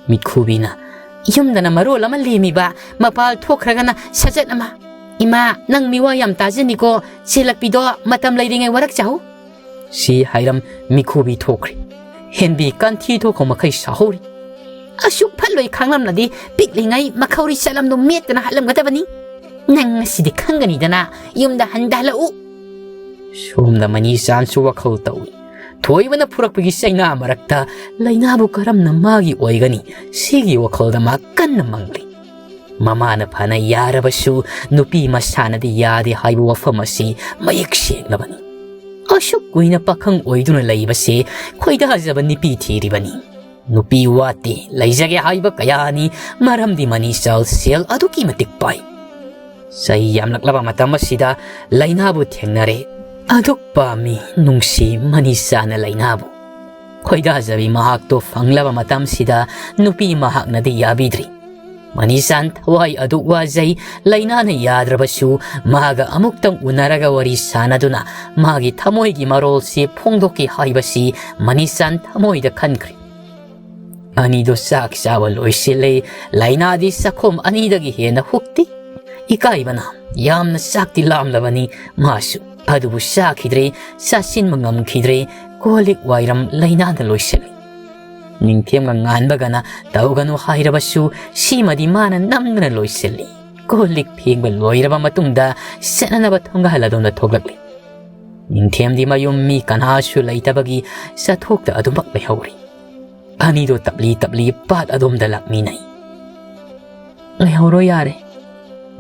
ꯃꯤꯠꯈꯨꯕꯤꯅ, "ꯌꯨꯝꯗꯅ ꯃꯔꯣꯜ ꯑꯃ ꯂꯦꯝꯃꯤꯕ, ꯃꯄꯥꯜ ꯊꯣꯛꯈ꯭ꯔꯒꯅ ꯁꯖꯠ ꯑꯃ꯫ ꯏꯃꯥ, ꯅꯪ ꯃꯤꯋꯥ ꯌꯥꯝ ꯇꯥꯖꯅꯤꯀꯣ, ꯆꯦꯜꯂꯛꯄꯤꯗꯣ ꯃꯇꯝ ꯂꯩꯔꯤꯉꯩ ꯋꯥꯔꯛꯆꯍꯧ꯫" ꯁꯤ ꯍꯥꯏꯔꯝ ꯃꯤꯈꯨꯕꯤ ꯊꯣꯛꯈ꯭ꯔꯦ꯫ ꯍꯦꯟꯕꯤ ꯀꯟꯊꯤ ꯊꯣꯛꯈꯣ ꯃꯈꯩ ꯁꯥꯍꯧꯔꯤ꯫ "ꯑꯁꯨꯛ ꯐꯠꯂꯣꯏ ꯈꯪꯂꯝꯂꯗꯤ ꯄꯤꯛꯂꯤꯉꯩ ꯃꯈꯧꯔꯤ ꯆꯠꯂꯝꯗꯣ ꯃꯦꯠꯇꯅ ꯍꯥꯠꯂꯝꯒꯗꯕꯅꯤ꯫ ꯅꯪ ꯉꯁꯤꯗꯤ ꯈꯪꯒꯅꯤꯗꯅ, ꯌꯨꯝꯗ ꯍꯟꯗ ꯍꯜꯂꯛꯎ꯫" ꯁꯣꯝꯗ ꯃꯅꯤ ꯆꯥꯟꯁꯨ ꯋꯥꯈꯜ ꯇꯧꯏ꯫ ꯊꯣꯏꯕꯅ ꯐꯨꯔꯛꯄꯒꯤ ꯆꯩꯅꯥ ꯃꯔꯛꯇ ꯂꯩꯅꯥꯕꯨ ꯀꯔꯝꯅ ꯃꯥꯒꯤ ꯑꯣꯏꯒꯅꯤ? ꯁꯤꯒꯤ ꯋꯥꯈꯜꯗ ꯃꯥ ꯀꯟꯅ ꯃꯪꯂꯤ꯫ ꯃꯃꯥꯅ ꯐꯅ ꯌꯥꯔꯕꯁꯨ ꯅꯨꯄꯤ ꯃꯁꯥꯅꯗꯤ ꯌꯥꯗꯦ ꯍꯥꯏꯕ ꯋꯥꯐꯝ ꯑꯁꯤ ꯃꯌꯦꯛ ꯁꯦꯡꯂꯕꯅꯤ꯫ ꯑꯁꯨꯛ ꯀꯨꯏꯅ ꯄꯥꯈꯪ ꯑꯣꯏꯗꯨꯅ ꯂꯩꯕꯁꯦ ꯈꯣꯏꯗꯥꯖꯕ ꯅꯨꯄꯤ ꯊꯤꯔꯤꯕꯅꯤ꯫ ꯅꯨꯄꯤ ꯋꯥꯠꯇꯦ, ꯂꯩꯖꯒꯦ ꯍꯥꯏꯕ ꯀꯌꯥꯅꯤ, ꯃꯔꯝꯗꯤ ꯃꯅꯤꯆꯥꯜ ꯁꯦꯜ ꯑꯗꯨꯛꯀꯤ ꯃꯇꯤꯛ ꯄꯥꯏ꯫ ꯆꯍꯤ ꯌꯥꯝꯂꯛꯂꯕ ꯃꯇꯝ ꯑꯁꯤꯗ ꯂꯩꯅꯥꯕꯨ ꯊꯦꯡꯅꯔꯦ꯫ ꯑꯗꯨꯛ ꯄꯥꯝꯃꯤ ꯅꯨꯡꯁꯤ ꯃꯅꯤꯁꯥꯅ ꯂꯩꯅꯥꯕꯨ꯫ ꯈꯣꯏꯗꯥꯖꯕꯤ ꯃꯍꯥꯛꯇꯣ ꯐꯪꯂꯕ ꯃꯇꯝꯁꯤꯗ ꯅꯨꯄꯤ ꯃꯍꯥꯛꯅꯗꯤ ꯌꯥꯕꯤꯗ꯭ꯔꯤ꯫ ꯃꯅꯤꯁꯥꯟ ꯊꯋꯥꯏ ꯑꯗꯨꯛ ꯋꯥꯖꯩ, ꯂꯩꯅꯥꯅ ꯌꯥꯗ꯭ꯔꯕꯁꯨ ꯃꯍꯥꯛꯒ ꯑꯃꯨꯛꯇꯪ ꯎꯅꯔꯒ ꯋꯥꯔꯤ ꯁꯥꯟꯅꯗꯨꯅ ꯃꯥꯒꯤ ꯊꯃꯣꯏꯒꯤ ꯃꯔꯣꯜꯁꯤ ꯐꯣꯡꯗꯣꯛꯀꯦ ꯍꯥꯏꯕꯁꯤ ꯃꯅꯤꯁꯥꯟ ꯊꯃꯣꯏꯗ ꯈꯟꯈ꯭ꯔꯦ꯫ ꯑꯅꯤꯗꯣ ꯆꯥꯛ ꯆꯥꯕ ꯂꯣꯏꯁꯤꯜꯂꯦ꯫ ꯂꯩꯅꯥꯗꯤ ꯆꯥꯛꯈꯣꯝ ꯑꯅꯤꯗꯒꯤ ꯍꯦꯟꯅ ꯍꯨꯛꯇꯦ꯫ ꯏꯀꯥꯏꯕꯅ ꯌꯥꯝꯅ ꯆꯥꯛꯇꯤ ꯂꯥꯝꯂꯕꯅꯤ ꯃꯥꯁꯨ, ꯑꯗꯨꯕꯨ ꯆꯥꯈꯤꯗ꯭ꯔꯦ, ꯆꯥꯁꯤꯟꯕ ꯉꯝꯈꯤꯗ꯭ꯔꯦ꯫ ꯀꯣꯜ ꯂꯤꯛ ꯋꯥꯏꯔꯝ ꯂꯩꯅꯥꯅ ꯂꯣꯏꯁꯤꯜꯂꯤ꯫ ꯅꯤꯡꯊꯦꯝꯒ ꯉꯥꯟꯕꯒꯅ ꯇꯧꯒꯅꯨ ꯍꯥꯏꯔꯕꯁꯨ ꯁꯤꯃꯗꯤ ꯃꯥꯅ ꯅꯝꯗꯅ ꯂꯣꯏꯁꯤꯜꯂꯤ꯫ ꯀꯣꯜ ꯂꯤꯛ ꯐꯦꯡꯕ ꯂꯣꯏꯔꯕ ꯃꯇꯨꯡꯗ ꯆꯠꯅꯅꯕ ꯊꯣꯡꯒꯥꯜ ꯑꯗꯣꯝꯗ ꯊꯣꯛꯂꯛꯂꯤ꯫ ꯅꯤꯡꯊꯦꯝꯗꯤ ꯃꯌꯨꯝ ꯃꯤ ꯀꯅꯥꯁꯨ ꯂꯩꯇꯕꯒꯤ ꯆꯠꯊꯣꯛꯇ ꯑꯗꯨꯃꯛ ꯂꯩꯍꯧꯔꯤ꯫ ꯑꯅꯤꯗꯣ ꯇꯞꯂꯤ ꯇꯞꯂꯤ ꯄꯥꯠ ꯑꯗꯣꯝꯗ ꯂꯥꯛꯃꯤꯟꯅꯩ꯫ "ꯂꯩꯍꯧꯔꯣ ꯌꯥꯔꯦ,"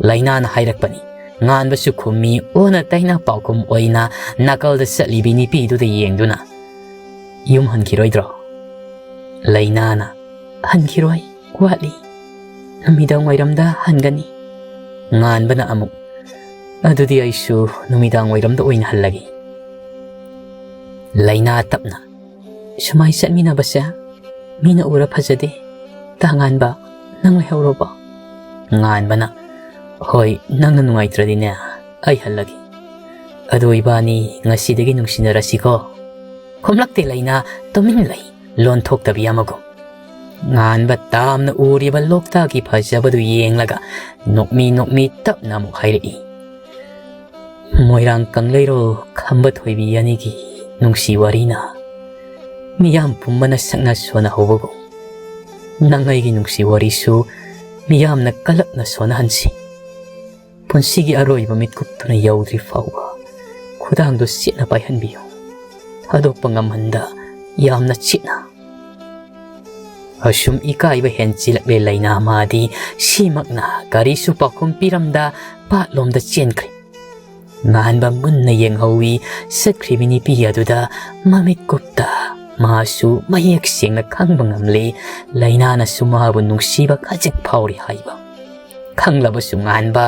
ꯂꯩꯅꯥꯅ ꯍꯥꯏꯔꯛꯄꯅꯤ꯫ ꯉꯥꯟꯕꯁꯨ ꯈꯨꯝꯃꯤ, ꯑꯣꯟꯅ ꯇꯩꯅ ꯄꯥꯎꯈꯨꯝ ꯑꯣꯏꯅ ꯅꯥꯀꯜꯗ ꯆꯠꯂꯤꯕꯤ ꯅꯨꯄꯤꯗꯨꯗ ꯌꯦꯡꯗꯨꯅ꯫ "ꯌꯨꯝ ꯍꯟꯈꯤꯔꯣꯏꯗ꯭ꯔꯣ?" ꯂꯩꯅꯥꯅ꯫ "ꯍꯟꯈꯤꯔꯣꯏ, ꯋꯥꯠꯂꯤ꯫ ꯅꯨꯃꯤꯗꯥꯡ ꯋꯥꯏꯔꯝꯗ ꯍꯟꯒꯅꯤ꯫" ꯉꯥꯟꯕꯅ ꯑꯃꯨꯛ, "ꯑꯗꯨꯗꯤ ꯑꯩꯁꯨ ꯅꯨꯃꯤꯗꯥꯡ ꯋꯥꯏꯔꯝꯗ ꯑꯣꯏꯅ ꯍꯜꯂꯒꯦ꯫" ꯂꯩꯅꯥ ꯇꯞꯅ, "ꯁꯨꯃꯥꯏ ꯆꯠꯃꯤꯟꯅꯕꯁꯦ ꯃꯤꯅ ꯎꯔ ꯐꯖꯗꯦ꯫ ꯇꯥ ꯉꯥꯟꯕ, ꯅꯪ ꯂꯩꯍꯧꯔꯣꯕ?" ꯉꯥꯟꯕꯅ, "ꯍꯣꯏ, ꯅꯪꯅ ꯅꯨꯡꯉꯥꯏꯇ꯭ꯔꯗꯤꯅꯦ, ꯑꯩ ꯍꯜꯂꯒꯦ꯫ ꯑꯗꯨ ꯏꯕꯥꯅꯤ ꯉꯁꯤꯗꯒꯤ ꯅꯨꯡꯁꯤꯅꯔꯁꯤꯀꯣ?" ꯈꯨꯝꯂꯛꯇꯦ ꯂꯩꯅꯥ, ꯇꯨꯃꯤꯟ ꯂꯩ, ꯂꯣꯟꯊꯣꯛꯇꯕꯤ ꯑꯃꯒꯨꯝ꯫ ꯉꯥꯟꯕ ꯇꯥꯝꯅ ꯎꯔꯤꯕ ꯂꯣꯛꯇꯥꯛꯀꯤ ꯐꯖꯕꯗꯨ ꯌꯦꯡꯂꯒ ꯅꯣꯛꯃꯤ ꯅꯣꯛꯃꯤ ꯇꯞꯅ ꯑꯃꯨꯛ ꯍꯥꯏꯔꯛꯏ, "ꯃꯣꯏꯔꯥꯡ ꯀꯪꯂꯩꯔꯣꯜ ꯈꯝꯕ ꯊꯣꯏꯕꯤ ꯑꯅꯤꯒꯤ ꯅꯨꯡꯁꯤ ꯋꯥꯔꯤꯅ ꯃꯤꯌꯥꯝ ꯄꯨꯝꯕꯅ ꯁꯛꯅ ꯁꯣꯟꯅꯍꯧꯕꯒꯨꯝ, ꯅꯪ ꯑꯩꯒꯤ ꯅꯨꯡꯁꯤ ꯋꯥꯔꯤꯁꯨ ꯃꯤꯌꯥꯝꯅ ꯀꯜꯂꯛꯅ ꯁꯣꯟꯅꯍꯟꯁꯤ꯫ ꯄꯨꯟꯁꯤꯒꯤ ꯑꯔꯣꯏꯕ ꯃꯤꯠꯀꯨꯞꯇꯨꯅ ꯌꯧꯗ꯭ꯔꯤ ꯐꯥꯎꯕ ꯈꯨꯗꯥꯡꯗꯨ ꯆꯦꯠꯅ ꯄꯥꯏꯍꯟꯕꯤꯌꯨ꯫ ꯊꯥꯗꯣꯛꯄ ꯉꯝꯍꯟꯗ ꯌꯥꯝꯅ ꯆꯦꯠꯅ꯫" ꯑꯁꯨꯝ ꯏꯀꯥꯏꯕ ꯍꯦꯟꯆꯤꯜꯂꯛꯂꯦ ꯂꯩꯅꯥ ꯃꯥꯗꯤ꯫ ꯁꯤꯃꯛꯅ ꯀꯔꯤꯁꯨ ꯄꯥꯎꯈꯨꯝ ꯄꯤꯔꯝꯗ ꯄꯥꯠꯂꯣꯝꯗ ꯆꯦꯟꯈ꯭ꯔꯦ꯫ ꯉꯥꯟꯕ ꯃꯨꯟꯅ ꯌꯦꯡꯍꯧꯏ꯫ ꯆꯠꯈ꯭ꯔꯤꯕꯤ ꯅꯨꯄꯤ ꯑꯗꯨꯗ ꯃꯃꯤꯠ ꯀꯨꯞꯇ ꯃꯥꯁꯨ ꯃꯌꯦꯛ ꯁꯦꯡꯅ ꯈꯪꯕ ꯉꯝꯂꯦ꯫ ꯂꯩꯅꯥꯅꯁꯨ ꯃꯥꯕꯨ ꯅꯨꯡꯁꯤꯕ ꯈꯖꯤꯛ ꯐꯥꯎꯔꯤ ꯍꯥꯏꯕ꯫ ꯈꯪꯂꯕꯁꯨ ꯉꯥꯟꯕ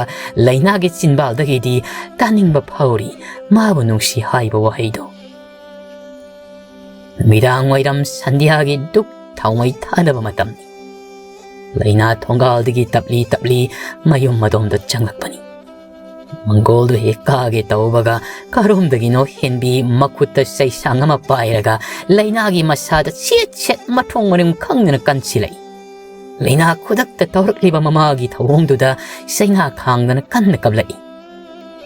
ꯂꯩꯅꯥꯒꯤ ꯆꯤꯟꯕꯥꯜꯗꯒꯤꯗꯤ ꯇꯥꯅꯤꯡꯕ ꯐꯥꯎꯔꯤ ꯃꯥꯕꯨ ꯅꯨꯡꯁꯤ ꯍꯥꯏꯕ ꯋꯥꯍꯩꯗꯣ꯫ ꯅꯨꯃꯤꯗꯥꯡ ꯋꯥꯏꯔꯝ ꯁꯟꯙ꯭ꯌꯥꯒꯤ ꯗꯨꯛ ꯊꯥꯎꯃꯩ ꯊꯥꯅꯕ ꯃꯇꯝꯅꯤ꯫ ꯂꯩꯅꯥ ꯊꯣꯡꯒꯥꯜꯗꯒꯤ ꯇꯞꯂꯤ ꯇꯞꯂꯤ ꯃꯌꯨꯝ ꯑꯗꯣꯝꯗ ꯆꯪꯂꯛꯄꯅꯤ꯫ ꯃꯪꯒꯣꯜꯗꯨ ꯍꯦꯛ ꯀꯥꯒꯦ ꯇꯧꯕꯒ ꯀꯔꯣꯝꯗꯒꯤꯅꯣ ꯍꯦꯟꯕꯤ ꯃꯈꯨꯠꯇ ꯆꯩꯁꯥꯡ ꯑꯃ ꯄꯥꯏꯔꯒ ꯂꯩꯅꯥꯒꯤ ꯃꯁꯥꯗ ꯁꯦꯠ ꯁꯦꯠ ꯃꯊꯣꯡ ꯃꯔꯝ ꯈꯪꯗꯅ ꯀꯟꯁꯤꯜꯂꯛꯏ꯫ ꯂꯩꯅꯥ ꯈꯨꯗꯛꯇ ꯇꯧꯔꯛꯂꯤꯕ ꯃꯃꯥꯒꯤ ꯊꯧꯑꯣꯡꯗꯨꯗ ꯆꯩꯅꯥ ꯈꯥꯡꯗꯅ ꯀꯟꯅ ꯀꯞꯂꯛꯏ꯫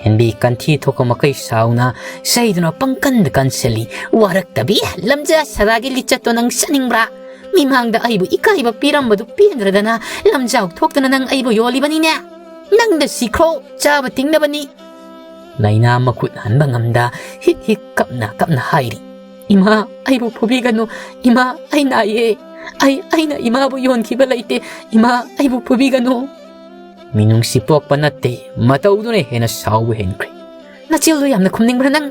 ꯍꯦꯟꯕꯤ ꯀꯟꯊꯤ ꯊꯣꯛꯄ ꯃꯈꯩ ꯁꯥꯎꯅ ꯆꯩꯗꯨꯅ ꯄꯪꯀꯟꯗ ꯀꯟꯁꯤꯜꯂꯤ꯫ "ꯋꯥꯔꯛꯇꯕꯤ, ꯂꯝꯖꯥ ꯁꯔꯥꯒꯤ ꯂꯤꯆꯠꯇꯣ ꯅꯪ ꯆꯠꯅꯤꯡꯕ꯭ꯔꯥ? ꯃꯤꯃꯥꯡꯗ ꯑꯩꯕꯨ ꯏꯀꯥꯏꯕ ꯄꯤꯔꯝꯕꯗꯨ ꯄꯦꯟꯗ꯭ꯔꯗꯅ ꯂꯝꯖꯥꯎ ꯊꯣꯛꯇꯅ ꯅꯪ ꯑꯩꯕꯨ ꯌꯣꯜꯂꯤꯕꯅꯤꯅꯦ꯫ ꯅꯪꯗ ꯁꯤꯈ꯭ꯔꯣ, ꯆꯥꯕ ꯇꯤꯡꯅꯕꯅꯤ꯫" ꯂꯩꯅꯥ ꯃꯈꯨꯠ ꯍꯟꯕ ꯉꯝꯗ ꯍꯤꯛ ꯍꯤꯛ ꯀꯞꯅ ꯀꯞꯅ ꯍꯥꯏꯔꯤ꯫ "ꯏꯃꯥ, ꯑꯩꯕꯨ ꯐꯨꯕꯤꯒꯅꯨ꯫ ꯏꯃꯥ, ꯑꯩ ꯅꯥꯏꯌꯦ꯫ ꯑꯩ, ꯑꯩꯅ ꯏꯃꯥꯕꯨ ꯌꯣꯟꯈꯤꯕ ꯂꯩꯇꯦ꯫ ꯏꯃꯥ, ꯑꯩꯕꯨ ꯐꯨꯕꯤꯒꯅꯨ꯫" ꯃꯤꯅꯨꯡꯁꯤ ꯄꯣꯛꯄ ꯅꯠꯇꯦ, ꯃꯇꯧꯗꯨꯅ ꯍꯦꯟꯅ ꯁꯥꯎꯕ ꯍꯦꯟꯈ꯭ꯔꯦ꯫ "ꯅꯆꯤꯜꯗꯨ ꯌꯥꯝꯅ ꯈꯨꯝꯅꯤꯡꯕ꯭ꯔꯥ ꯅꯪ?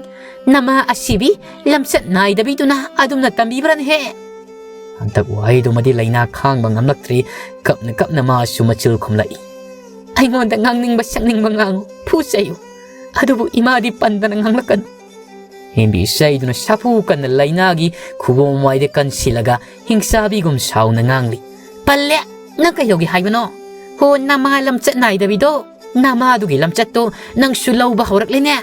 ꯅꯃꯥ ꯑꯁꯤꯕꯤ, ꯂꯝꯆꯠ ꯅꯥꯏꯗꯕꯤꯗꯨꯅ ꯑꯗꯨꯝꯅ ꯇꯝꯕꯤꯕ꯭ꯔꯥꯅꯦꯍꯦ?" ꯍꯟꯗꯛ ꯋꯥꯍꯩꯗꯨꯃꯗꯤ ꯂꯩꯅꯥ ꯈꯥꯡꯕ ꯉꯝꯂꯛꯇ꯭ꯔꯦ꯫ ꯀꯞꯅ ꯀꯞꯅ ꯃꯥꯁꯨ ꯃꯆꯤꯜ ꯈꯨꯝꯂꯛꯏ꯫ "ꯑꯩꯉꯣꯟꯗ ꯉꯥꯡꯅꯤꯡꯕ ꯁꯛꯅꯤꯡꯕ ꯉꯥꯡꯉꯨ, ꯐꯨꯆꯩꯌꯨ꯫ ꯑꯗꯨꯕꯨ ꯏꯃꯥꯗꯤ ꯄꯟꯗꯅ ꯉꯥꯡꯂꯛꯀꯅꯨ꯫" ꯍꯦꯟꯕꯤ ꯆꯩꯗꯨꯅ ꯁꯥꯐꯨ ꯀꯟꯅ ꯂꯩꯅꯥꯒꯤ ꯈꯨꯕꯣꯝ ꯋꯥꯏꯗ ꯀꯟꯁꯤꯜꯂꯒ ꯍꯤꯡꯆꯥꯕꯤꯒꯨꯝ ꯁꯥꯎꯅ ꯉꯥꯡꯂꯤ꯫ "ꯄꯜꯂꯦ! ꯅꯪ ꯀꯩꯗꯧꯒꯦ ꯍꯥꯏꯕꯅꯣ? ꯍꯣ, ꯅꯃꯥ ꯂꯝꯆꯠ ꯅꯥꯏꯗꯕꯤꯗꯣ, ꯅꯃꯥꯗꯨꯒꯤ ꯂꯝꯆꯠꯇꯣ ꯅꯪꯁꯨ ꯂꯧꯕ ꯍꯧꯔꯛꯂꯦꯅꯦ꯫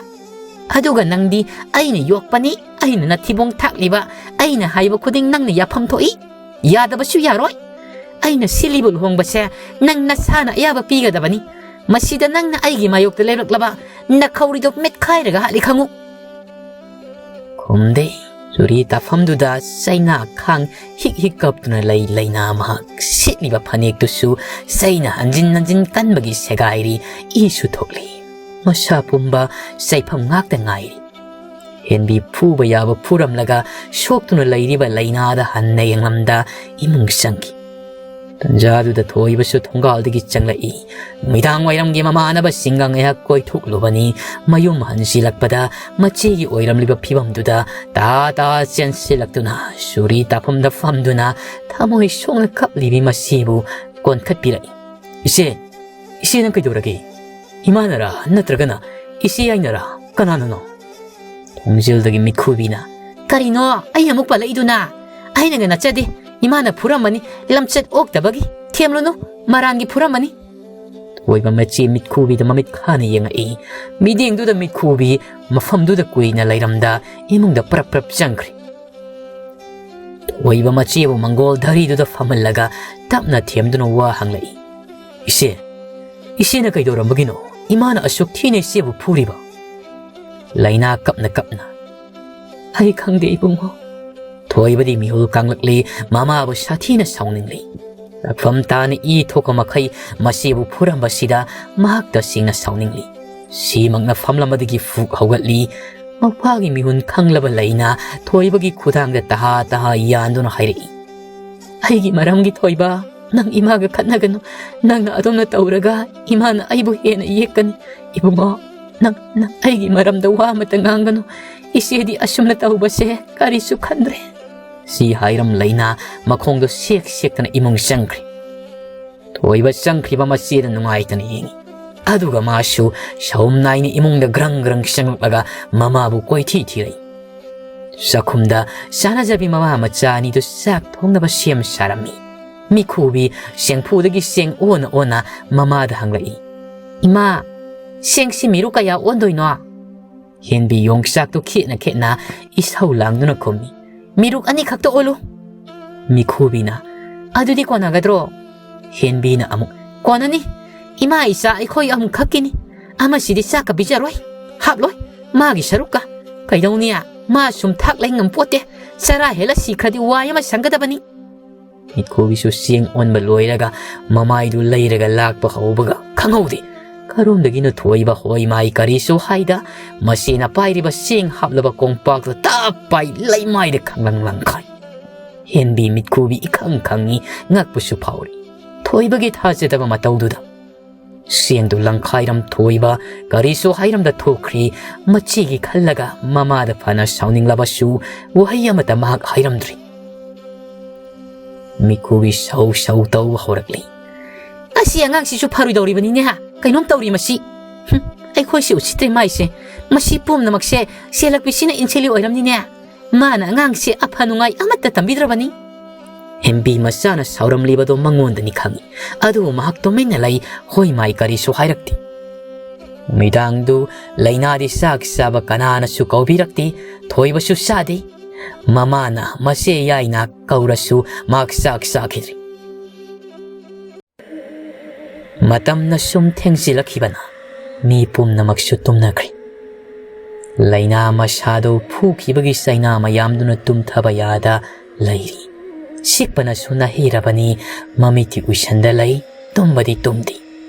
ꯑꯗꯨꯒ ꯅꯪꯗꯤ ꯑꯩꯅ ꯌꯣꯛꯄꯅꯤ, ꯑꯩꯅ ꯅꯊꯤꯕꯣꯡ ꯊꯥꯛꯂꯤꯕ, ꯑꯩꯅ ꯍꯥꯏꯕ ꯈꯨꯗꯤꯡ ꯅꯪꯅ ꯌꯥꯐꯝ ꯊꯣꯛꯏ꯫ ꯌꯥꯗꯕꯁꯨ ꯌꯥꯔꯣꯏ꯫ ꯑꯩꯅ ꯁꯤꯜꯂꯤꯕ ꯂꯨꯍꯣꯡꯕꯁꯦ ꯅꯪ ꯅꯁꯥꯅ ꯑꯌꯥꯕ ꯄꯤꯒꯗꯕꯅꯤ꯫ ꯃꯁꯤꯗ ꯅꯪꯅ ꯑꯩꯒꯤ ꯃꯥꯌꯣꯛꯇ ꯂꯦꯞꯂꯛꯂꯕ ꯅꯈꯧꯔꯤꯗꯣ ꯃꯦꯠꯈꯥꯏꯔꯒ ꯍꯥꯠꯂꯤ ꯈꯪꯉꯨ꯫" ꯈꯨꯝꯗꯦ꯫ ꯆꯨꯔꯤ ꯇꯥꯐꯝꯗꯨꯗ ꯆꯩꯅꯥ ꯈꯥꯡ ꯍꯤꯛ ꯍꯤꯛ ꯀꯞꯇꯨꯅ ꯂꯩ꯫ ꯂꯩꯅꯥ ꯃꯍꯥꯛ ꯁꯦꯠꯂꯤꯕ ꯐꯅꯦꯛꯇꯨꯁꯨ ꯆꯩꯅ ꯍꯟꯖꯤꯟ ꯍꯟꯖꯤꯟ ꯀꯟꯕꯒꯤ ꯁꯦꯒꯥꯏꯔꯤ꯫ ꯏꯁꯨ ꯊꯣꯛꯂꯤ꯫ ꯃꯁꯥ ꯄꯨꯝꯕ ꯆꯩꯐꯝ ꯉꯥꯛꯇ ꯉꯥꯏꯔꯤ꯫ ꯍꯦꯟꯕꯤ ꯐꯨꯕ ꯌꯥꯕ ꯐꯨꯔꯝꯂꯒ ꯁꯣꯛꯇꯨꯅ ꯂꯩꯔꯤꯕ ꯂꯩꯅꯥꯗ ꯍꯟꯅ ꯌꯦꯡꯂꯝꯗ ꯏꯃꯨꯡ ꯆꯪꯈꯤ꯫ ꯇꯟꯖꯥꯗꯨꯗ ꯊꯣꯏꯕꯁꯨ ꯊꯣꯡꯒꯥꯜꯗꯒꯤ ꯆꯪꯂꯛꯏ꯫ ꯅꯨꯃꯤꯗꯥꯡ ꯋꯥꯏꯔꯝꯒꯤ ꯃꯃꯥꯟꯅꯕꯁꯤꯡꯒ ꯉꯥꯏꯍꯥꯛ ꯀꯣꯏꯊꯣꯛꯂꯨꯕꯅꯤ꯫ ꯃꯌꯨꯝ ꯍꯟꯖꯤꯜꯂꯛꯄꯗ ꯃꯆꯦꯒꯤ ꯑꯣꯏꯔꯝꯂꯤꯕ ꯐꯤꯕꯝꯗꯨꯗ ꯇꯥ ꯇꯥ ꯆꯦꯟꯁꯤꯜꯂꯛꯇꯨꯅ ꯆꯨꯔꯤ ꯇꯥꯐꯝꯗ ꯐꯝꯗꯨꯅ ꯊꯃꯣꯏ ꯁꯣꯛꯅ ꯀꯞꯂꯤꯕꯤ ꯃꯆꯦꯕꯨ ꯀꯣꯟꯈꯠꯄꯤꯔꯛꯏ꯫ "ꯏꯆꯦ, "ꯏꯆꯦ, ꯅꯪ ꯀꯩꯗꯧꯔꯒꯦ? ꯏꯃꯥꯅꯔꯥ, ꯅꯠꯇ꯭ꯔꯒꯅ ꯏꯆꯦ ꯌꯥꯏꯅꯔꯥ? ꯀꯅꯥꯅꯅꯣ?" ꯊꯣꯡꯖꯤꯜꯗꯒꯤ ꯃꯤꯠꯈꯨꯕꯤꯅ, "ꯀꯔꯤꯅꯣ ꯑꯩ ꯑꯃꯨꯛ ꯄꯜꯂꯛꯏꯗꯨꯅ? ꯑꯩꯅꯒ ꯅꯠꯆꯗꯦ꯫ ꯏꯃꯥꯅ ꯐꯨꯔꯝꯃꯅꯤ, ꯂꯝꯆꯠ ꯑꯣꯛꯇꯕꯒꯤ꯫ ꯊꯦꯝꯂꯨꯅꯨ, ꯃꯔꯥꯟꯒꯤ ꯐꯨꯔꯝꯃꯅꯤ꯫" ꯊꯣꯏꯕ ꯃꯆꯦ ꯃꯤꯠꯈꯨꯕꯤꯗ ꯃꯃꯤꯠ ꯈꯥꯅ ꯌꯦꯡꯉꯛꯏ꯫ ꯃꯤꯠꯌꯦꯡꯗꯨꯗ ꯃꯤꯠꯈꯨꯕꯤ ꯃꯐꯝꯗꯨꯗ ꯀꯨꯏꯅ ꯂꯩꯔꯝꯗ ꯏꯃꯨꯡꯗ ꯄ꯭ꯔꯞ ꯄ꯭ꯔꯞ ꯆꯪꯈ꯭ꯔꯦ꯫ ꯊꯣꯏꯕ ꯃꯆꯦꯕꯨ ꯃꯪꯒꯣꯜ ꯙꯔꯤꯗꯨꯗ ꯐꯝꯍꯜꯂꯒ ꯇꯞꯅ ꯊꯦꯝꯗꯨꯅ ꯋꯥ ꯍꯪꯂꯛꯏ꯫ "ꯏꯆꯦ, ꯏꯆꯦꯅ ꯀꯩꯗꯧꯔꯝꯕꯒꯤꯅꯣ? ꯏꯃꯥꯅ ꯑꯁꯨꯛ ꯊꯤꯅ ꯏꯆꯦꯕꯨ ꯐꯨꯔꯤꯕ?" ꯂꯩꯅꯥ ꯀꯞꯅ ꯀꯞꯅ, "ꯑꯩ ꯈꯪꯗꯦ ꯏꯕꯨꯡꯉꯣ꯫" ꯊꯣꯏꯕꯗꯤ ꯃꯤꯍꯨꯜ ꯀꯥꯡꯂꯛꯂꯤ, ꯃꯃꯥꯕꯨ ꯁꯥꯊꯤꯅ ꯁꯥꯎꯅꯤꯡꯂꯤ꯫ ꯂꯥꯛꯐꯝ ꯇꯥꯅ ꯏ ꯊꯣꯛꯄ ꯃꯈꯩ ꯃꯆꯦꯕꯨ ꯐꯨꯔꯝꯕꯁꯤꯗ ꯃꯍꯥꯛ ꯇꯁꯦꯡꯅ ꯁꯥꯎꯅꯤꯡꯂꯤ꯫ ꯁꯤꯃꯛꯅ ꯐꯝꯂꯝꯕꯗꯒꯤ ꯐꯨꯛ ꯍꯧꯒꯠꯂꯤ꯫ ꯃꯄꯥꯒꯤ ꯃꯤꯍꯨꯟ ꯈꯪꯂꯕ ꯂꯩꯅꯥ ꯊꯣꯏꯕꯒꯤ ꯈꯨꯗꯥꯡꯗ ꯇꯍꯥ ꯇꯍꯥ ꯌꯥꯟꯗꯨꯅ ꯍꯥꯏꯔꯛꯏ, "ꯑꯩꯒꯤ ꯃꯔꯝꯒꯤ ꯊꯣꯏꯕ, ꯅꯪ ꯏꯃꯥꯒ ꯈꯠꯅꯒꯅꯨ꯫ ꯅꯪꯅ ꯑꯗꯨꯝꯅ ꯇꯧꯔꯒ ꯏꯃꯥꯅ ꯑꯩꯕꯨ ꯍꯦꯟꯅ ꯌꯦꯛꯀꯅꯤ꯫ ꯏꯕꯨꯡꯉꯣ, ꯅꯪ, ꯅꯪ ꯑꯩꯒꯤ ꯃꯔꯝꯗ ꯋꯥ ꯑꯃꯠꯇ ꯉꯥꯡꯒꯅꯨ꯫ ꯏꯆꯦꯗꯤ ꯑꯁꯨꯝꯅ ꯇꯧꯕꯁꯦ ꯀꯔꯤꯁꯨ ꯈꯟꯗ꯭ꯔꯦ꯫" ꯁꯤ ꯍꯥꯏꯔꯝ ꯂꯩꯅꯥ ꯃꯈꯣꯡꯗꯣ ꯁꯦꯛ ꯁꯦꯛꯇꯅ ꯏꯃꯨꯡ ꯆꯪꯈ꯭ꯔꯦ꯫ ꯊꯣꯏꯕ ꯆꯪꯈ꯭ꯔꯤꯕ ꯃꯆꯦꯗ ꯅꯨꯡꯉꯥꯏꯇꯅ ꯌꯦꯡꯉꯤ꯫ ꯑꯗꯨꯒ ꯃꯥꯁꯨ ꯁꯍꯨꯝ ꯅꯥꯏꯅ ꯏꯃꯨꯡꯗ ꯒ꯭ꯔꯪ ꯒ꯭ꯔꯪ ꯆꯪꯂꯛꯂꯒ ꯃꯃꯥꯕꯨ ꯀꯣꯏꯊꯤ ꯊꯤꯔꯛꯏ꯫ ꯆꯥꯛꯈꯨꯝꯗ ꯆꯥꯅꯖꯕꯤ ꯃꯃꯥ ꯃꯆꯥ ꯑꯅꯤꯗꯨ ꯆꯥꯛ ꯊꯣꯡꯅꯕ ꯁꯦꯝ ꯁꯥꯔꯝꯃꯤ꯫ ꯃꯤꯈꯨꯕꯤ ꯆꯦꯡꯐꯨꯗꯒꯤ ꯆꯦꯡ ꯑꯣꯟꯅ ꯑꯣꯟꯅ ꯃꯃꯥꯗ ꯍꯪꯂꯛꯏ, "ꯏꯃꯥ, ꯆꯦꯡꯁꯤ ꯃꯤꯔꯨ ꯀꯌꯥ ꯑꯣꯟꯗꯣꯏꯅꯣ?" ꯍꯦꯟꯕꯤ ꯌꯣꯡꯆꯥꯛꯇꯨ ꯈꯦꯠꯅ ꯈꯦꯠꯅ ꯏꯁꯧ ꯂꯥꯡꯗꯨꯅ ꯈꯨꯝꯃꯤ, "ꯃꯤꯔꯨꯛ ꯑꯅꯤꯈꯛꯇ ꯑꯣꯜꯂꯨ꯫" ꯃꯤꯈꯨꯕꯤꯅ, "ꯑꯗꯨꯗꯤ ꯀꯣꯟꯅꯒꯗ꯭ꯔꯣ?" ꯍꯦꯟꯕꯤꯅ ꯑꯃꯨꯛ, "ꯀꯣꯟꯅꯅꯤ꯫ ꯏꯃꯥ ꯏꯆꯥ ꯑꯩꯈꯣꯏ ꯑꯍꯨꯝꯈꯛꯀꯤꯅꯤ꯫ ꯑꯃꯁꯤꯗꯤ ꯆꯥꯛꯀ ꯄꯤꯖꯔꯣꯏ, ꯍꯥꯞꯂꯣꯏ꯫ ꯃꯥꯒꯤ ꯁꯔꯨꯛꯀ꯫ ꯀꯩꯗꯧꯅꯤ? ꯃꯥ ꯁꯨꯝ ꯊꯥꯛ ꯂꯩ ꯉꯝꯄꯣꯠꯇꯦ꯫ ꯆꯔꯥ ꯍꯦꯜꯂ ꯁꯤꯈ꯭ꯔꯗꯤ ꯋꯥꯏ ꯑꯃ ꯁꯪꯒꯗꯕꯅꯤ꯫" ꯃꯤꯈꯨꯕꯤꯁꯨ ꯆꯦꯡ ꯑꯣꯟꯕ ꯂꯣꯏꯔꯒ ꯃꯃꯥꯏꯗꯨ ꯂꯩꯔꯒ ꯂꯥꯛꯄ ꯍꯧꯕꯒ ꯈꯪꯍꯧꯗꯦ꯫ ꯀꯔꯣꯝꯗꯒꯤꯅꯣ ꯊꯣꯏꯕ ꯍꯣꯏ ꯃꯥꯏ ꯀꯔꯤꯁꯨ ꯍꯥꯏꯗ ꯃꯆꯦꯅ ꯄꯥꯏꯔꯤꯕ ꯆꯦꯡ ꯍꯥꯞꯂꯕ ꯀꯣꯝꯄꯥꯛꯇꯨ ꯇꯞ ꯄꯥꯏ ꯂꯩꯃꯥꯏꯗ ꯈꯪꯂꯪ ꯂꯪꯈꯥꯏ꯫ ꯍꯦꯟꯕꯤ ꯃꯤꯠꯈꯨꯕꯤ ꯏꯈꯪ ꯈꯪꯉꯤ, ꯉꯛꯄꯁꯨ ꯐꯥꯎꯔꯤ꯫ ꯊꯣꯏꯕꯒꯤ ꯊꯥꯖꯗꯕ ꯃꯇꯧꯗꯨꯗ꯫ ꯆꯦꯡꯗꯨ ꯂꯪꯈꯥꯏꯔꯝ ꯊꯣꯏꯕ ꯀꯔꯤꯁꯨ ꯍꯥꯏꯔꯝꯗ ꯊꯣꯛꯈ꯭ꯔꯤ꯫ ꯃꯆꯦꯒꯤ ꯈꯜꯂꯒ ꯃꯃꯥꯗ ꯐꯅ ꯁꯥꯎꯅꯤꯡꯂꯕꯁꯨ ꯋꯥꯍꯩ ꯑꯃꯠꯇ ꯃꯍꯥꯛ ꯍꯥꯏꯔꯝꯗ꯭ꯔꯤ꯫ ꯃꯤꯈꯨꯕꯤ ꯁꯧ ꯁꯧ ꯇꯧꯕ ꯍꯧꯔꯛꯂꯤ꯫ ꯑꯁꯤ ꯑꯉꯥꯡꯁꯤꯁꯨ ꯐꯔꯣꯏꯗꯧꯔꯤꯕꯅꯤꯅꯦ꯫ ꯀꯩꯅꯣꯝ ꯇꯧꯔꯤ ꯃꯁꯤ꯫ ꯍꯨꯝ, ꯑꯩꯈꯣꯏꯁꯦ ꯎꯁꯤꯠꯇ꯭ꯔꯦ ꯃꯥꯏꯁꯦ꯫ ꯃꯁꯤ ꯄꯨꯝꯅꯃꯛꯁꯦ ꯁꯦꯜꯂꯛꯄꯤꯁꯤꯅ ꯏꯟꯁꯤꯜꯂꯤ ꯑꯣꯏꯔꯝꯅꯤꯅꯦ꯫ ꯃꯥꯅ ꯑꯉꯥꯡꯁꯦ ꯑꯐ ꯅꯨꯡꯉꯥꯏ ꯑꯃꯠꯇ ꯇꯝꯕꯤꯗ꯭ꯔꯕꯅꯤ꯫ ꯍꯦꯝꯕꯤ ꯃꯆꯥꯅ ꯁꯥꯎꯔꯝꯂꯤꯕꯗꯣ ꯃꯉꯣꯟꯗꯅꯤ ꯈꯪꯏ꯫ ꯑꯗꯨꯕꯨ ꯃꯍꯥꯛ ꯇꯨꯃꯤꯟꯅ ꯂꯩ, ꯍꯣꯏ ꯃꯥꯏ ꯀꯔꯤꯁꯨ ꯍꯥꯏꯔꯛꯇꯦ꯫ ꯅꯨꯃꯤꯗꯥꯡꯗꯨ ꯂꯩꯅꯥꯗꯤ ꯆꯥꯛ ꯆꯥꯕ ꯀꯅꯥꯅꯁꯨ ꯀꯧꯕꯤꯔꯛꯇꯦ, ꯊꯣꯏꯕꯁꯨ ꯆꯥꯗꯦ꯫ ꯃꯃꯥꯅ ꯃꯆꯦ ꯌꯥꯏꯅ ꯀꯧꯔꯁꯨ ꯃꯍꯥꯛ ꯆꯥꯛ ꯆꯥꯈꯤꯗ꯭ꯔꯤ꯫ ꯃꯇꯝꯅ ꯁꯨꯝ ꯊꯦꯡꯖꯤꯜꯂꯛꯈꯤꯕꯅ ꯃꯤ ꯄꯨꯝꯅꯃꯛꯁꯨ ꯇꯨꯝꯅꯈ꯭ꯔꯦ꯫ ꯂꯩꯅꯥ ꯃꯁꯥꯗꯨ ꯐꯨꯈꯤꯕꯒꯤ ꯆꯩꯅꯥ ꯃꯌꯥꯝꯗꯨꯅ ꯇꯨꯝꯊꯕ ꯌꯥꯗ ꯂꯩꯔꯤ꯫ ꯆꯤꯛꯄꯅꯁꯨ ꯅꯥꯍꯩꯔꯕꯅꯤ, ꯃꯃꯤꯠꯇꯤ ꯎꯏꯁꯟꯗ ꯂꯩ, ꯇꯨꯝꯕꯗꯤ ꯇꯨꯝꯗꯦ꯫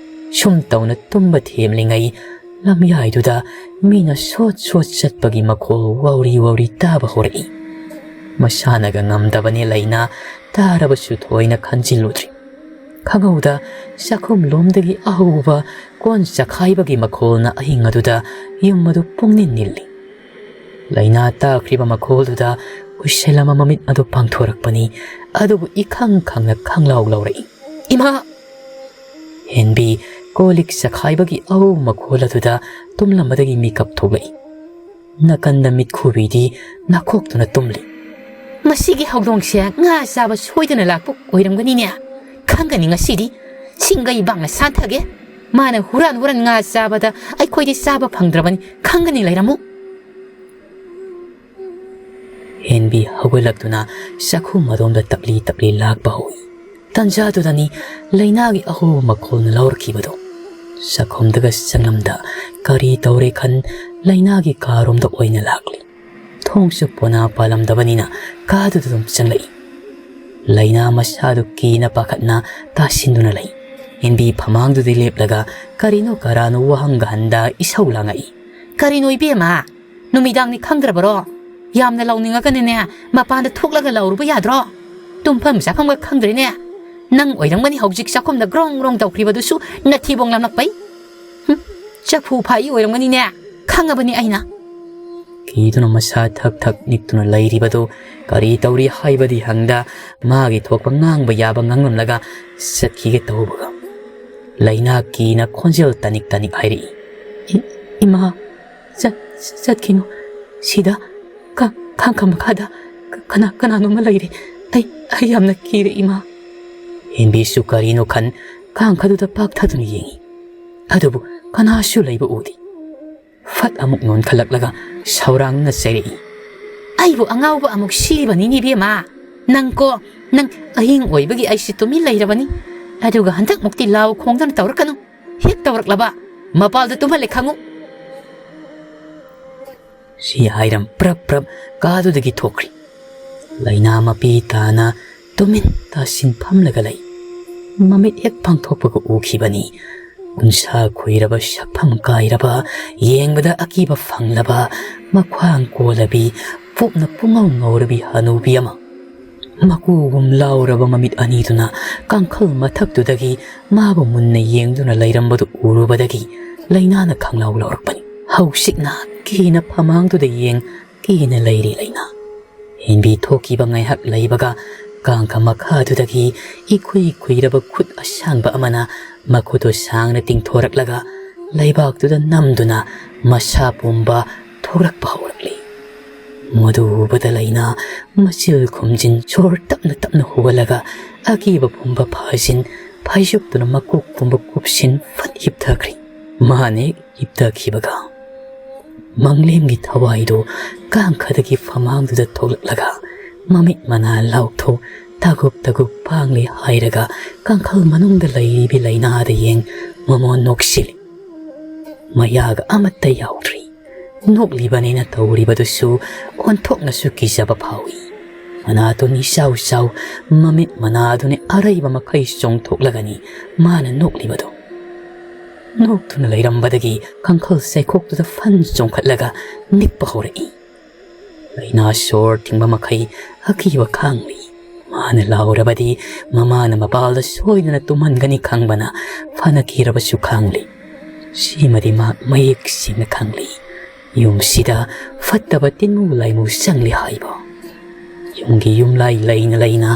ꯁꯨꯝ ꯇꯧꯅ ꯇꯨꯝꯕ ꯊꯦꯝꯂꯤꯉꯩ ꯂꯝꯌꯥꯏꯗꯨꯗ ꯃꯤꯅ ꯁꯣꯠ ꯁꯣꯠ ꯆꯠꯄꯒꯤ ꯃꯈꯣꯜ ꯋꯥꯎꯔꯤ ꯋꯥꯎꯔꯤ ꯇꯥꯕ ꯍꯧꯔꯛꯏ꯫ ꯃꯁꯥꯅꯒ ꯉꯝꯗꯕꯅꯤ ꯂꯩꯅꯥ, ꯇꯥꯔꯕꯁꯨ ꯊꯣꯏꯅ ꯈꯟꯖꯤꯜꯂꯨꯗ꯭ꯔꯤ꯫ ꯈꯪꯍꯧꯗ ꯆꯥꯛꯈꯨꯝ ꯂꯣꯝꯗꯒꯤ ꯑꯍꯧꯕ ꯀꯣꯟ ꯆꯈꯥꯏꯕꯒꯤ ꯃꯈꯣꯜꯅ ꯑꯍꯤꯡ ꯑꯗꯨꯗ ꯌꯨꯝ ꯑꯗꯨ ꯄꯨꯡꯅꯤꯜ ꯅꯤꯜꯂꯤ꯫ ꯂꯩꯅꯥ ꯇꯥꯈ꯭ꯔꯤꯕ ꯃꯈꯣꯜꯗꯨꯗ ꯎꯏꯁꯜ ꯑꯃ ꯃꯃꯤꯠ ꯑꯗꯨ ꯄꯥꯡꯊꯣꯔꯛꯄꯅꯤ, ꯑꯗꯨꯕꯨ ꯏꯈꯪ ꯈꯪꯅ ꯈꯪꯂꯥꯎ ꯂꯥꯎꯔꯛꯏ, "ꯏꯃꯥ!" ꯍꯦꯟꯕꯤ ꯀꯣꯜ ꯂꯤꯛ ꯆꯈꯥꯏꯕꯒꯤ ꯑꯍꯧꯕ ꯃꯈꯣꯜ ꯑꯗꯨꯗ ꯇꯨꯝꯂꯝꯕꯗꯒꯤ ꯃꯤꯀꯞ ꯊꯣꯛꯂꯛꯏ꯫ ꯅꯥꯀꯟꯗ ꯃꯤꯠꯈꯨꯕꯤꯗꯤ ꯅꯥꯈꯣꯛꯇꯨꯅ ꯇꯨꯝꯂꯤ꯫ "ꯃꯁꯤꯒꯤ ꯍꯧꯗꯣꯡꯁꯦ ꯉꯥ ꯆꯥꯕ ꯁꯣꯏꯗꯅ ꯂꯥꯛꯄ ꯑꯣꯏꯔꯝꯒꯅꯤꯅꯦ꯫ ꯈꯪꯒꯅꯤ ꯉꯁꯤꯗꯤ꯫ ꯁꯤꯡꯒꯩ ꯕꯥꯡꯅ ꯁꯥꯟꯊꯒꯦ꯫ ꯃꯥꯅ ꯍꯨꯔꯥꯟ ꯍꯨꯔꯥꯟ ꯉꯥ ꯆꯥꯕꯗ ꯑꯩꯈꯣꯏꯗꯤ ꯆꯥꯕ ꯐꯪꯗ꯭ꯔꯕꯅꯤ꯫ ꯈꯪꯒꯅꯤ, ꯂꯩꯔꯝꯃꯨ꯫" ꯍꯦꯟꯕꯤ ꯍꯧꯒꯠꯂꯛꯇꯨꯅ ꯆꯥꯛꯈꯨꯝ ꯑꯗꯣꯝꯗ ꯇꯞꯂꯤ ꯇꯞꯂꯤ ꯂꯥꯛꯄ ꯍꯧꯏ꯫ ꯇꯟꯖꯥꯗꯨꯗꯅꯤ ꯂꯩꯅꯥꯒꯤ ꯑꯍꯧꯕ ꯃꯈꯣꯜꯅ ꯂꯧꯔꯛꯈꯤꯕꯗꯣ꯫ ꯆꯥꯛꯈꯨꯝꯗꯒ ꯆꯪꯂꯝꯗ ꯀꯔꯤ ꯇꯧꯔꯦ ꯈꯟ ꯂꯩꯅꯥꯒꯤ ꯀꯥꯔꯣꯝꯗ ꯑꯣꯏꯅ ꯂꯥꯛꯂꯤ꯫ ꯊꯣꯡꯁꯨ ꯄꯣꯅꯥ ꯄꯥꯜꯂꯝꯗꯕꯅꯤꯅ ꯀꯥꯗꯨꯗ ꯑꯗꯨꯝ ꯆꯪꯂꯛꯏ꯫ ꯂꯩꯅꯥ ꯃꯁꯥꯗꯨ ꯀꯤꯅ ꯄꯥꯈꯠꯅ ꯇꯥꯁꯤꯟꯗꯨꯅ ꯂꯩ꯫ ꯍꯦꯟꯕꯤ ꯐꯃꯥꯡꯗꯨꯗ ꯂꯦꯞꯂꯒ ꯀꯔꯤꯅꯣ ꯀꯔꯥꯅꯣ ꯋꯥꯍꯪꯒ ꯍꯟꯗ ꯏꯁꯧ ꯂꯥꯡꯉꯛꯏ꯫ "ꯀꯔꯤꯅꯣ ꯏꯕꯦꯝꯃ? ꯅꯨꯃꯤꯗꯥꯡꯅꯤ ꯈꯪꯗ꯭ꯔꯕꯔꯣ? ꯌꯥꯝꯅ ꯂꯥꯎꯅꯤꯡꯉꯒꯅꯅꯦ, ꯃꯄꯥꯟꯗ ꯊꯣꯛꯂꯒ ꯂꯥꯎꯔꯨꯕ ꯌꯥꯗ꯭ꯔꯣ? ꯇꯨꯝꯐꯝ ꯆꯥꯐꯝꯒ ꯈꯪꯗ꯭ꯔꯦꯅꯦ꯫ ꯅꯪ ꯑꯣꯏꯔꯝꯒꯅꯤ ꯍꯧꯖꯤꯛ ꯆꯥꯛꯈꯨꯝꯗ ꯒ꯭ꯔꯣꯡ ꯒ꯭ꯔꯣꯡ ꯇꯧꯈ꯭ꯔꯤꯕꯗꯨꯁꯨ ꯅꯊꯤꯕꯣꯡ ꯂꯥꯝꯂꯛꯄꯩ꯫ ꯍꯨꯝ, ꯆꯐꯨ ꯐꯥꯛꯏ ꯑꯣꯏꯔꯝꯒꯅꯤꯅꯦ꯫ ꯈꯪꯉꯕꯅꯤ ꯑꯩꯅ꯫" ꯀꯤꯗꯨꯅ ꯃꯁꯥ ꯊꯛ ꯊꯛ ꯅꯤꯛꯇꯨꯅ ꯂꯩꯔꯤꯕꯗꯨ ꯀꯔꯤ ꯇꯧꯔꯤ ꯍꯥꯏꯕꯗꯤ ꯍꯪꯗ ꯃꯥꯒꯤ ꯊꯣꯛꯄ ꯉꯥꯡꯕ ꯌꯥꯕ ꯉꯥꯡꯂꯝꯂꯒ ꯆꯠꯈꯤꯒꯦ ꯇꯧꯕꯒ ꯂꯩꯅꯥ ꯀꯤꯅ ꯈꯣꯟꯖꯦꯜ ꯇꯅꯤꯛ ꯇꯅꯤꯛ ꯍꯥꯏꯔꯛꯏ꯫ "ꯏ-, ꯏꯃꯥ, ꯆꯠ-, ꯆꯠꯈꯤꯅꯨ꯫ ꯁꯤꯗ ꯀ-, ꯀꯥꯡꯈ ꯃꯈꯥꯗ ꯀ-, ꯀꯅꯥ, ꯀꯅꯥꯅꯣꯝꯃ ꯂꯩꯔꯦ꯫ ꯑꯩ, ꯑꯩ ꯌꯥꯝꯅ ꯀꯤꯔꯦ, ꯏꯃꯥ꯫" ꯍꯦꯟꯕꯤꯁꯨ ꯀꯔꯤꯅꯣ ꯈꯟ ꯀꯥꯡꯈꯗꯨꯗ ꯄꯥꯛꯊꯗꯨꯅ ꯌꯦꯡꯏ꯫ ꯑꯗꯨꯕꯨ ꯀꯅꯥꯁꯨ ꯂꯩꯕ ꯎꯗꯦ꯫ ꯐꯠ ꯑꯃꯨꯛ ꯅꯣꯟꯈꯠꯂꯛꯂꯒ ꯁꯧꯔꯥꯡꯅ ꯆꯩꯔꯛꯏ꯫ "ꯑꯩꯕꯨ ꯑꯉꯥꯎꯕ ꯑꯃꯨꯛ ꯁꯤꯔꯤꯕꯅꯤꯅꯦ ꯏꯕꯦꯝꯃ꯫ ꯅꯪꯀꯣ, ꯅꯪ ꯑꯍꯤꯡ ꯑꯣꯏꯕꯒꯤ ꯑꯩꯁꯤ ꯇꯨꯃꯤꯟ ꯂꯩꯔꯕꯅꯤ꯫ ꯑꯗꯨꯒ ꯍꯟꯗꯛꯃꯨꯛꯇꯤ ꯂꯥꯎ ꯈꯣꯡꯗꯅ ꯇꯧꯔꯛꯀꯅꯨ꯫ ꯍꯦꯛ ꯇꯧꯔꯛꯂꯕ ꯃꯄꯥꯜꯗ ꯇꯨꯝꯍꯜꯂꯦ ꯈꯪꯉꯨ꯫" ꯁꯤ ꯍꯥꯏꯔꯝ ꯄ꯭ꯔꯞ ꯄ꯭ꯔꯞ ꯀꯥꯗꯨꯗꯒꯤ ꯊꯣꯛꯈ꯭ꯔꯤ꯫ ꯂꯩꯅꯥ ꯃꯄꯤ ꯇꯥꯅ ꯇꯨꯃꯤꯟ ꯇꯥꯁꯤꯟ ꯐꯝꯂꯒ ꯂꯩ꯫ ꯃꯃꯤꯠ ꯍꯦꯛ ꯄꯥꯡꯊꯣꯛꯄꯒ ꯎꯈꯤꯕꯅꯤ꯫ ꯎꯟꯁꯥ ꯈꯨꯏꯔꯕ, ꯁꯛꯐꯝ ꯀꯥꯏꯔꯕ, ꯌꯦꯡꯕꯗ ꯑꯀꯤꯕ ꯐꯪꯂꯕ, ꯃꯈ꯭ꯋꯥꯡ ꯀꯣꯜꯂꯕꯤ, ꯄꯨꯛꯅ ꯄꯨꯡꯉꯧ ꯉꯧꯔꯕꯤ ꯍꯅꯨꯕꯤ ꯑꯃ꯫ ꯃꯀꯨꯒꯨꯝ ꯂꯥꯎꯔꯕ ꯃꯃꯤꯠ ꯑꯅꯤꯗꯨꯅ ꯀꯥꯡꯈꯜ ꯃꯊꯛꯇꯨꯗꯒꯤ ꯃꯥꯕꯨ ꯃꯨꯟꯅ ꯌꯦꯡꯗꯨꯅ ꯂꯩꯔꯝꯕꯗꯨ ꯎꯔꯨꯕꯗꯒꯤ ꯂꯩꯅꯥꯅ ꯈꯪꯂꯥꯎ ꯂꯥꯎꯔꯛꯄꯅꯤ꯫ ꯍꯧꯁꯤꯛꯅ ꯀꯤꯅ ꯐꯃꯥꯡꯗꯨꯗ ꯌꯦꯡ ꯀꯤꯅ ꯂꯩꯔꯤ ꯂꯩꯅꯥ꯫ ꯍꯦꯟꯕꯤ ꯊꯣꯛꯈꯤꯕ ꯉꯥꯏꯍꯥꯛ ꯂꯩꯕꯒ ꯀꯥꯡꯈ ꯃꯈꯥꯗꯨꯗꯒꯤ ꯏꯈꯨꯏ ꯈꯨꯏꯔꯕ ꯈꯨꯠ ꯑꯁꯥꯡꯕ ꯑꯃꯅ ꯃꯈꯨꯠꯇꯨ ꯁꯥꯡꯅ ꯇꯤꯡꯊꯣꯔꯛꯂꯒ ꯂꯩꯕꯥꯛꯇꯨꯗ ꯅꯝꯗꯨꯅ ꯃꯁꯥ ꯄꯨꯝꯕ ꯊꯣꯛꯂꯛꯄ ꯍꯧꯔꯛꯂꯤ꯫ ꯃꯗꯨ ꯎꯕꯗ ꯂꯩꯅꯥ ꯃꯆꯤꯜ ꯈꯨꯝꯖꯤꯟ, ꯁꯣꯔ ꯇꯞꯅ ꯇꯞꯅ ꯍꯣꯜꯂꯒ ꯑꯀꯤꯕ ꯄꯨꯝꯕ ꯐꯥꯖꯤꯟ, ꯐꯥꯏꯖꯨꯞꯇꯨꯅ ꯃꯀꯣꯛ ꯄꯨꯝꯕ ꯀꯨꯞꯁꯤꯟ ꯐꯠ ꯍꯤꯞꯊꯈ꯭ꯔꯤ꯫ ꯃꯍꯥꯛꯅ ꯍꯦꯛ ꯍꯤꯞꯊꯈꯤꯕꯒ ꯃꯪꯂꯦꯝꯒꯤ ꯊꯋꯥꯏꯗꯨ ꯀꯥꯡꯈꯗꯒꯤ ꯐꯃꯥꯡꯗꯨꯗ ꯊꯣꯛꯂꯛꯂꯒ ꯃꯃꯤꯠ ꯃꯅꯥ ꯂꯥꯎꯊꯣꯛ ꯇꯥꯒꯨꯞ ꯇꯥꯒꯨꯞ ꯄꯥꯡꯂꯤ ꯍꯥꯏꯔꯒ ꯀꯥꯡꯈꯜ ꯃꯅꯨꯡꯗ ꯂꯩꯔꯤꯕꯤ ꯂꯩꯅꯥꯗ ꯌꯦꯡ ꯃꯃꯣꯟ ꯅꯣꯛꯁꯤꯜꯂꯤ꯫ ꯃꯌꯥꯒ ꯑꯃꯠꯇ ꯌꯥꯎꯗ꯭ꯔꯤ꯫ ꯅꯣꯛꯂꯤꯕꯅꯦꯅ ꯇꯧꯔꯤꯕꯗꯨꯁꯨ ꯑꯣꯟꯊꯣꯛꯅꯁꯨ ꯀꯤꯖꯕ ꯐꯥꯎꯏ꯫ ꯃꯅꯥꯇꯣꯟ ꯏꯆꯥꯎ ꯆꯥꯎ, ꯃꯃꯤꯠ ꯃꯅꯥꯗꯨꯅ ꯑꯔꯩꯕ ꯃꯈꯩ ꯆꯣꯡꯊꯣꯛꯂꯒꯅꯤ ꯃꯥꯅ ꯅꯣꯛꯂꯤꯕꯗꯨ꯫ ꯅꯣꯛꯇꯨꯅ ꯂꯩꯔꯝꯕꯗꯒꯤ ꯀꯥꯡꯈꯜ ꯆꯩꯈꯣꯛꯇꯨꯗ ꯐꯟ ꯆꯣꯡꯈꯠꯂꯒ ꯅꯤꯛꯄ ꯍꯧꯔꯛꯏ꯫ ꯂꯩꯅꯥ ꯁꯣꯔ ꯊꯤꯡꯕ ꯃꯈꯩ ꯑꯀꯤꯕ ꯈꯥꯡꯂꯤ꯫ ꯃꯥꯅ ꯂꯥꯎꯔꯕꯗꯤ ꯃꯃꯥꯅ ꯃꯄꯥꯜꯗ ꯁꯣꯏꯗꯅ ꯇꯨꯝꯍꯟꯒꯅꯤ ꯈꯪꯕꯅ ꯐꯅ ꯀꯤꯔꯕꯁꯨ ꯈꯥꯡꯂꯤ꯫ ꯁꯤꯃꯗꯤ ꯃꯍꯥꯛ ꯃꯌꯦꯛ ꯁꯦꯡꯅ ꯈꯪꯂꯤ꯫ ꯌꯨꯝꯁꯤꯗ ꯐꯠꯇꯕ ꯇꯤꯟꯃꯨ ꯂꯥꯏꯃꯨ ꯆꯪꯂꯤ ꯍꯥꯏꯕ꯫ ꯌꯨꯝꯒꯤ ꯌꯨꯝꯂꯥꯏ ꯂꯩꯅ ꯂꯩꯅ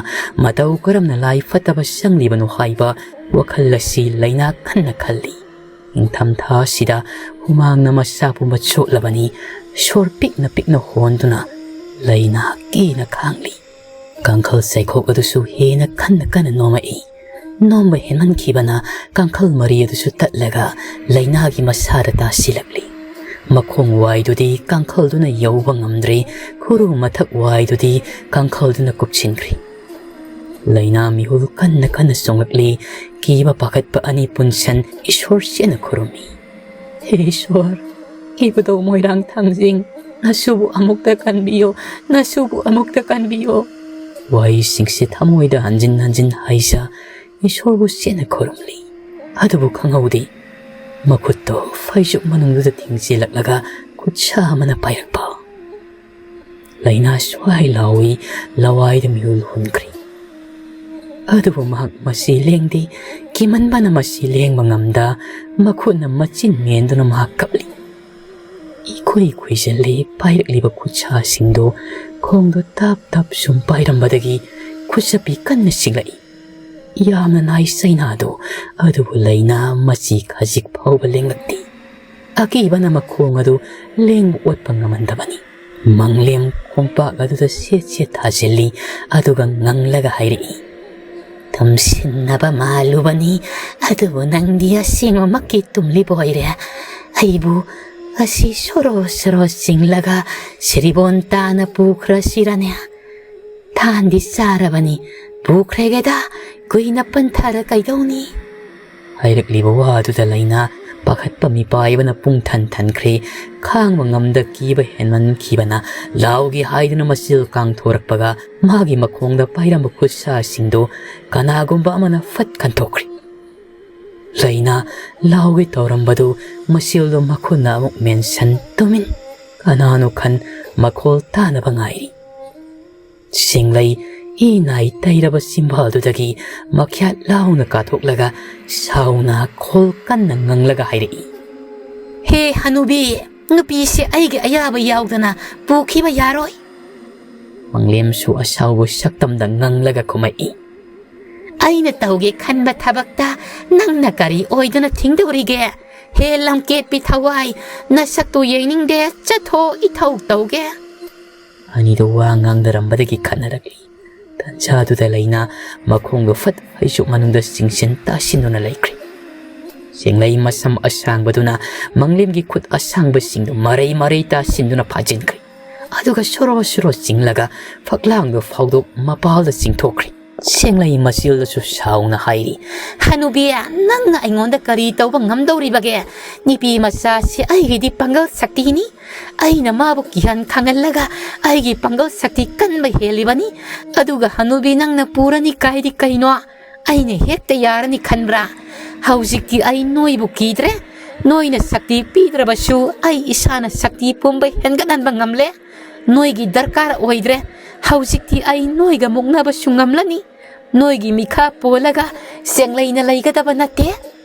ꯃꯇꯧ ꯀꯔꯝꯅ ꯂꯥꯏ ꯐꯠꯇꯕ ꯆꯪꯂꯤꯕꯅꯣ ꯍꯥꯏꯕ ꯋꯥꯈꯜ ꯑꯁꯤ ꯂꯩꯅꯥ ꯀꯟꯅ ꯈꯜꯂꯤ꯫ ꯅꯤꯡꯊꯝꯊꯥ ꯑꯁꯤꯗ ꯍꯨꯃꯥꯡꯅ ꯃꯁꯥ ꯄꯨꯝꯕ ꯆꯣꯠꯂꯕꯅꯤ꯫ ꯁꯣꯔ ꯄꯤꯛꯅ ꯄꯤꯛꯅ ꯍꯣꯟꯗꯨꯅ ꯂꯩꯅꯥ ꯀꯤꯅ ꯈꯥꯡꯂꯤ꯫ ꯀꯥꯡꯈꯜ ꯆꯩꯈꯣꯛ ꯑꯗꯨꯁꯨ ꯍꯦꯟꯅ ꯀꯟꯅ ꯀꯟꯅ ꯅꯣꯝꯃꯛꯏ꯫ ꯅꯣꯝꯕ ꯍꯦꯟꯃꯟꯈꯤꯕꯅ ꯀꯥꯡꯈꯜ ꯃꯔꯤ ꯑꯗꯨꯁꯨ ꯇꯠꯂꯒ ꯂꯩꯅꯥꯒꯤ ꯃꯁꯥꯗ ꯇꯥꯁꯤꯜꯂꯛꯂꯤ꯫ ꯃꯈꯣꯡ ꯋꯥꯏꯗꯨꯗꯤ ꯀꯥꯡꯈꯜꯗꯨꯅ ꯌꯧꯕ ꯉꯝꯗ꯭ꯔꯦ꯫ ꯈꯨꯔꯨ ꯃꯊꯛ ꯋꯥꯏꯗꯨꯗꯤ ꯀꯥꯡꯈꯜꯗꯨꯅ ꯀꯨꯞꯁꯤꯟꯈ꯭ꯔꯦ꯫ ꯂꯩꯅꯥ ꯃꯤꯍꯨꯜ ꯀꯟꯅ ꯀꯟꯅ ꯆꯣꯡꯂꯛꯂꯤ꯫ ꯀꯤꯕ ꯄꯥꯈꯠꯄ ꯑꯅꯤ ꯄꯨꯟꯁꯟ ꯏꯁꯣꯔ ꯆꯦꯠꯅ ꯈꯨꯔꯨꯝꯃꯤ꯫ "ꯍꯦ ꯏꯁꯣꯔ, ꯀꯤꯕꯗꯧ ꯃꯣꯏꯔꯥꯡ ꯊꯥꯡꯖꯤꯡ, ꯅꯁꯨꯕꯨ ꯑꯃꯨꯛꯇ ꯀꯟꯕꯤꯌꯣ, ꯅꯁꯨꯕꯨ ꯑꯃꯨꯛꯇ ꯀꯟꯕꯤꯌꯣ"꯫ ꯋꯥꯍꯩꯁꯤꯡꯁꯤ ꯊꯃꯣꯏꯗ ꯍꯟꯖꯤꯟ ꯍꯟꯖꯤꯟ ꯍꯥꯏꯖ ꯏꯁꯣꯔꯕꯨ ꯆꯦꯠꯅ ꯈꯨꯔꯨꯝꯂꯤ꯫ ꯑꯗꯨꯕꯨ ꯈꯪꯍꯧꯗꯦ, ꯃꯈꯨꯠꯇꯣ ꯐꯩꯖꯨꯞ ꯃꯅꯨꯡꯗꯨꯗ ꯊꯤꯡꯖꯤꯜꯂꯛꯂꯒ ꯈꯨꯠꯁꯥ ꯑꯃꯅ ꯄꯥꯏꯔꯛꯄ꯫ ꯂꯩꯅꯥ ꯁ꯭ꯋꯥꯏ ꯂꯥꯎꯏ, ꯂꯋꯥꯏꯗ ꯃꯤꯍꯨꯜ ꯍꯨꯟꯈ꯭ꯔꯤ꯫ ꯑꯗꯨꯕꯨ ꯃꯍꯥꯛ ꯃꯁꯤ ꯂꯦꯡꯗꯦ꯫ ꯀꯤꯃꯟꯕꯅ ꯃꯁꯤ ꯂꯦꯡꯕ ꯉꯝꯗ ꯃꯈꯨꯠꯅ ꯃꯆꯤꯟ ꯃꯦꯟꯗꯨꯅ ꯃꯍꯥꯛ ꯀꯞꯂꯤ꯫ ꯏꯈꯨꯏ ꯈꯨꯏꯖꯜꯂꯤ꯫ ꯄꯥꯏꯔꯛꯂꯤꯕ ꯈꯨꯠꯁꯥꯁꯤꯡꯗꯨ ꯈꯣꯡꯗꯣ ꯇꯞ ꯇꯞ ꯁꯨꯝ ꯄꯥꯏꯔꯝꯕꯗꯒꯤ ꯈꯨꯠꯁꯥꯄꯤ ꯀꯟꯅ ꯁꯤꯛꯂꯛꯏ꯫ ꯌꯥꯝꯅ ꯅꯥꯏ ꯆꯩꯅꯥꯗꯨ, ꯑꯗꯨꯕꯨ ꯂꯩꯅꯥ ꯃꯆꯤ ꯈꯖꯤꯛ ꯐꯥꯎꯕ ꯂꯦꯡꯂꯛꯇꯦ꯫ ꯑꯀꯤꯕꯅ ꯃꯈꯣꯡ ꯑꯗꯨ ꯂꯦꯡꯕ ꯑꯣꯠꯄ ꯉꯝꯍꯟꯗꯕꯅꯤ꯫ ꯃꯪꯂꯦꯝ ꯈꯣꯡꯄꯥꯛ ꯑꯗꯨꯗ ꯁꯦꯠ ꯁꯦꯠ ꯊꯥꯖꯤꯜꯂꯤ, ꯑꯗꯨꯒ ꯉꯪꯂꯒ ꯍꯥꯏꯔꯛꯏ, "ꯇꯨꯝꯁꯤꯟꯅꯕ ꯃꯥꯜꯂꯨꯕꯅꯤ, ꯑꯗꯨꯕꯨ ꯅꯪꯗꯤ ꯑꯁꯦꯡꯕꯃꯛꯀꯤ ꯇꯨꯝꯂꯤꯕ ꯑꯣꯏꯔꯦ꯫ ꯑꯩꯕꯨ ꯑꯁꯤ ꯁꯣꯔꯣ ꯁꯣꯔꯣ ꯆꯤꯡꯂꯒ ꯁꯤꯔꯤꯕꯣꯟ ꯇꯥꯅ ꯄꯨꯈ꯭ꯔꯁꯤꯔꯅꯦ? ꯊꯥꯟꯗꯤ ꯆꯥꯔꯕꯅꯤ, ꯄꯨꯈ꯭ꯔꯒꯦꯗ, ꯀꯨꯏꯅ ꯄꯟꯊꯔ ꯀꯩꯗꯧꯅꯤ?" ꯍꯥꯏꯔꯛꯂꯤꯕ ꯋꯥ ꯑꯗꯨꯗ ꯂꯩꯅꯥ ꯄꯥꯈꯠꯄ ꯃꯤꯄꯥꯏꯕꯅ ꯄꯨꯡ ꯊꯟ ꯊꯟꯈ꯭ꯔꯦ꯫ ꯈꯥꯡꯕ ꯉꯝꯗ ꯀꯤꯕ ꯍꯦꯟꯃꯟꯈꯤꯕꯅ ꯂꯥꯎꯒꯦ ꯍꯥꯏꯗꯨꯅ ꯃꯆꯤꯜ ꯀꯥꯡꯊꯣꯔꯛꯄꯒ ꯃꯥꯒꯤ ꯃꯈꯣꯡꯗ ꯄꯥꯏꯔꯝꯕ ꯈꯨꯠꯁꯥꯁꯤꯡꯗꯨ ꯀꯅꯥꯒꯨꯝꯕ ꯑꯃꯅ ꯐꯠ ꯀꯟꯊꯣꯛꯈ꯭ꯔꯦ꯫ ꯂꯩꯅꯥ ꯂꯥꯎꯒꯦ ꯇꯧꯔꯝꯕꯗꯨ ꯃꯆꯤꯜꯗꯨ ꯃꯈꯨꯠꯅ ꯑꯃꯨꯛ ꯃꯦꯟꯁꯟ ꯇꯨꯃꯤꯟ꯫ ꯀꯅꯥꯅꯣ ꯈꯟ ꯃꯈꯣꯜ ꯇꯥꯅꯕ ꯉꯥꯏꯔꯤ꯫ ꯁꯤꯡꯂꯩ ꯏ ꯅꯥꯏ ꯇꯩꯔꯕ ꯆꯤꯝꯕꯥꯜꯗꯨꯗꯒꯤ ꯃꯈ꯭ꯌꯥꯠ ꯂꯥꯎꯅ ꯀꯥꯊꯣꯛꯂꯒ ꯁꯥꯎꯅ ꯈꯣꯜ ꯀꯟꯅ ꯉꯪꯂꯒ ꯍꯥꯏꯔꯛꯏ, "ꯍꯦ ꯍꯅꯨꯕꯤ, ꯅꯨꯄꯤꯁꯦ ꯑꯩꯒꯤ ꯑꯌꯥꯕ ꯌꯥꯎꯗꯅ ꯄꯨꯈꯤꯕ ꯌꯥꯔꯣꯏ!" ꯃꯪꯂꯦꯝꯁꯨ ꯑꯁꯥꯎꯕ ꯁꯛꯇꯝꯗ ꯉꯪꯂꯒ ꯈꯨꯝꯃꯛꯏ, ꯑꯩꯅ ꯇꯧꯒꯦ ꯈꯟꯕ ꯊꯕꯛꯇ ꯅꯪꯅ ꯀꯔꯤ ꯑꯣꯏꯗꯨꯅ ꯊꯤꯡꯗꯧꯔꯤꯒꯦ? ꯍꯦ ꯂꯝꯀꯦꯠꯄꯤ ꯊꯋꯥꯏ, ꯅꯁꯛꯇꯨ ꯌꯦꯡꯅꯤꯡꯗꯦ, ꯆꯠꯊꯣꯛ, ꯏꯊꯧ ꯇꯧꯒꯦ꯫ ꯑꯅꯤꯗꯨ ꯋꯥ ꯉꯥꯡꯅꯔꯝꯕꯗꯒꯤ ꯈꯠꯅꯔꯛꯂꯤ꯫ ꯇꯟꯖꯥꯗꯨꯗ ꯂꯩꯅꯥ ꯃꯈꯣꯡꯗꯨ ꯐꯠ ꯐꯩꯖꯨꯞ ꯃꯅꯨꯡꯗ ꯆꯤꯡꯁꯤꯟ ꯇꯥꯁꯤꯟꯗꯨꯅ ꯂꯩꯈ꯭ꯔꯦ꯫ ꯁꯦꯡꯂꯩ ꯃꯁꯝ ꯑꯁꯥꯡꯕꯗꯨꯅ ꯃꯪꯂꯦꯝꯒꯤ ꯈꯨꯠ ꯑꯁꯥꯡꯕꯁꯤꯡꯗꯨ ꯃꯔꯩ ꯃꯔꯩ ꯇꯥꯁꯤꯟꯗꯨꯅ ꯐꯥꯖꯤꯟꯈ꯭ꯔꯦ꯫ ꯑꯗꯨꯒ ꯁꯣꯔꯣ ꯁꯣꯔꯣ ꯆꯤꯡꯂꯒ ꯐꯛꯂꯥꯡꯗꯨ ꯐꯥꯎꯗꯣꯛ ꯃꯄꯥꯜꯗ ꯆꯤꯡꯊꯣꯛꯈ꯭ꯔꯦ꯫ ꯁꯦꯡꯂꯩ ꯃꯆꯤꯜꯗꯁꯨ ꯁꯥꯎꯅ ꯍꯥꯏꯔꯤ, "ꯍꯅꯨꯕꯤ, ꯅꯪꯅ ꯑꯩꯉꯣꯟꯗ ꯀꯔꯤ ꯇꯧꯕ ꯉꯝꯗꯧꯔꯤꯕꯒꯦ? ꯅꯨꯄꯤ ꯃꯆꯥꯁꯤ ꯑꯩꯒꯤꯗꯤ ꯄꯥꯡꯒꯜ ꯁꯛꯇꯤꯅꯤ꯫ ꯑꯩꯅ ꯃꯥꯕꯨ ꯀꯤꯍꯟ ꯈꯪꯍꯜꯂꯒ ꯑꯩꯒꯤ ꯄꯥꯡꯒꯜ ꯁꯛꯇꯤ ꯀꯟꯕ ꯍꯦꯜꯂꯤꯕꯅꯤ꯫ ꯑꯗꯨꯒ ꯍꯅꯨꯕꯤ, ꯅꯪꯅ ꯄꯨꯔꯅꯤ ꯀꯥꯏꯗꯤ ꯀꯩꯅꯣ? ꯑꯩꯅ ꯍꯦꯛꯇ ꯌꯥꯔꯅꯤ ꯈꯟꯕ꯭ꯔꯥ? ꯍꯧꯖꯤꯛꯇꯤ ꯑꯩ ꯅꯣꯏꯕꯨ ꯀꯤꯗ꯭ꯔꯦ꯫ ꯅꯣꯏꯅ ꯁꯛꯇꯤ ꯄꯤꯗ꯭ꯔꯕꯁꯨ ꯑꯩ ꯏꯁꯥꯅ ꯁꯛꯇꯤ ꯄꯨꯝꯕ ꯍꯦꯟꯒꯠꯍꯟꯕ ꯉꯝꯂꯦ꯫ ꯅꯣꯏꯒꯤ ꯗꯔꯀꯥꯔ ꯑꯣꯏꯗ꯭ꯔꯦ꯫ ꯍꯧꯖꯤꯛꯇꯤ ꯑꯩ ꯅꯣꯏꯒ ꯃꯨꯛꯅꯕꯁꯨ ꯉꯝꯂꯅꯤ꯫ ꯅꯣꯏꯒꯤ ꯃꯤꯈꯥ ꯄꯣꯜꯂꯒ ꯁꯦꯡꯂꯩꯅ ꯂꯩꯒꯗꯕ ꯅꯠꯇꯦ꯫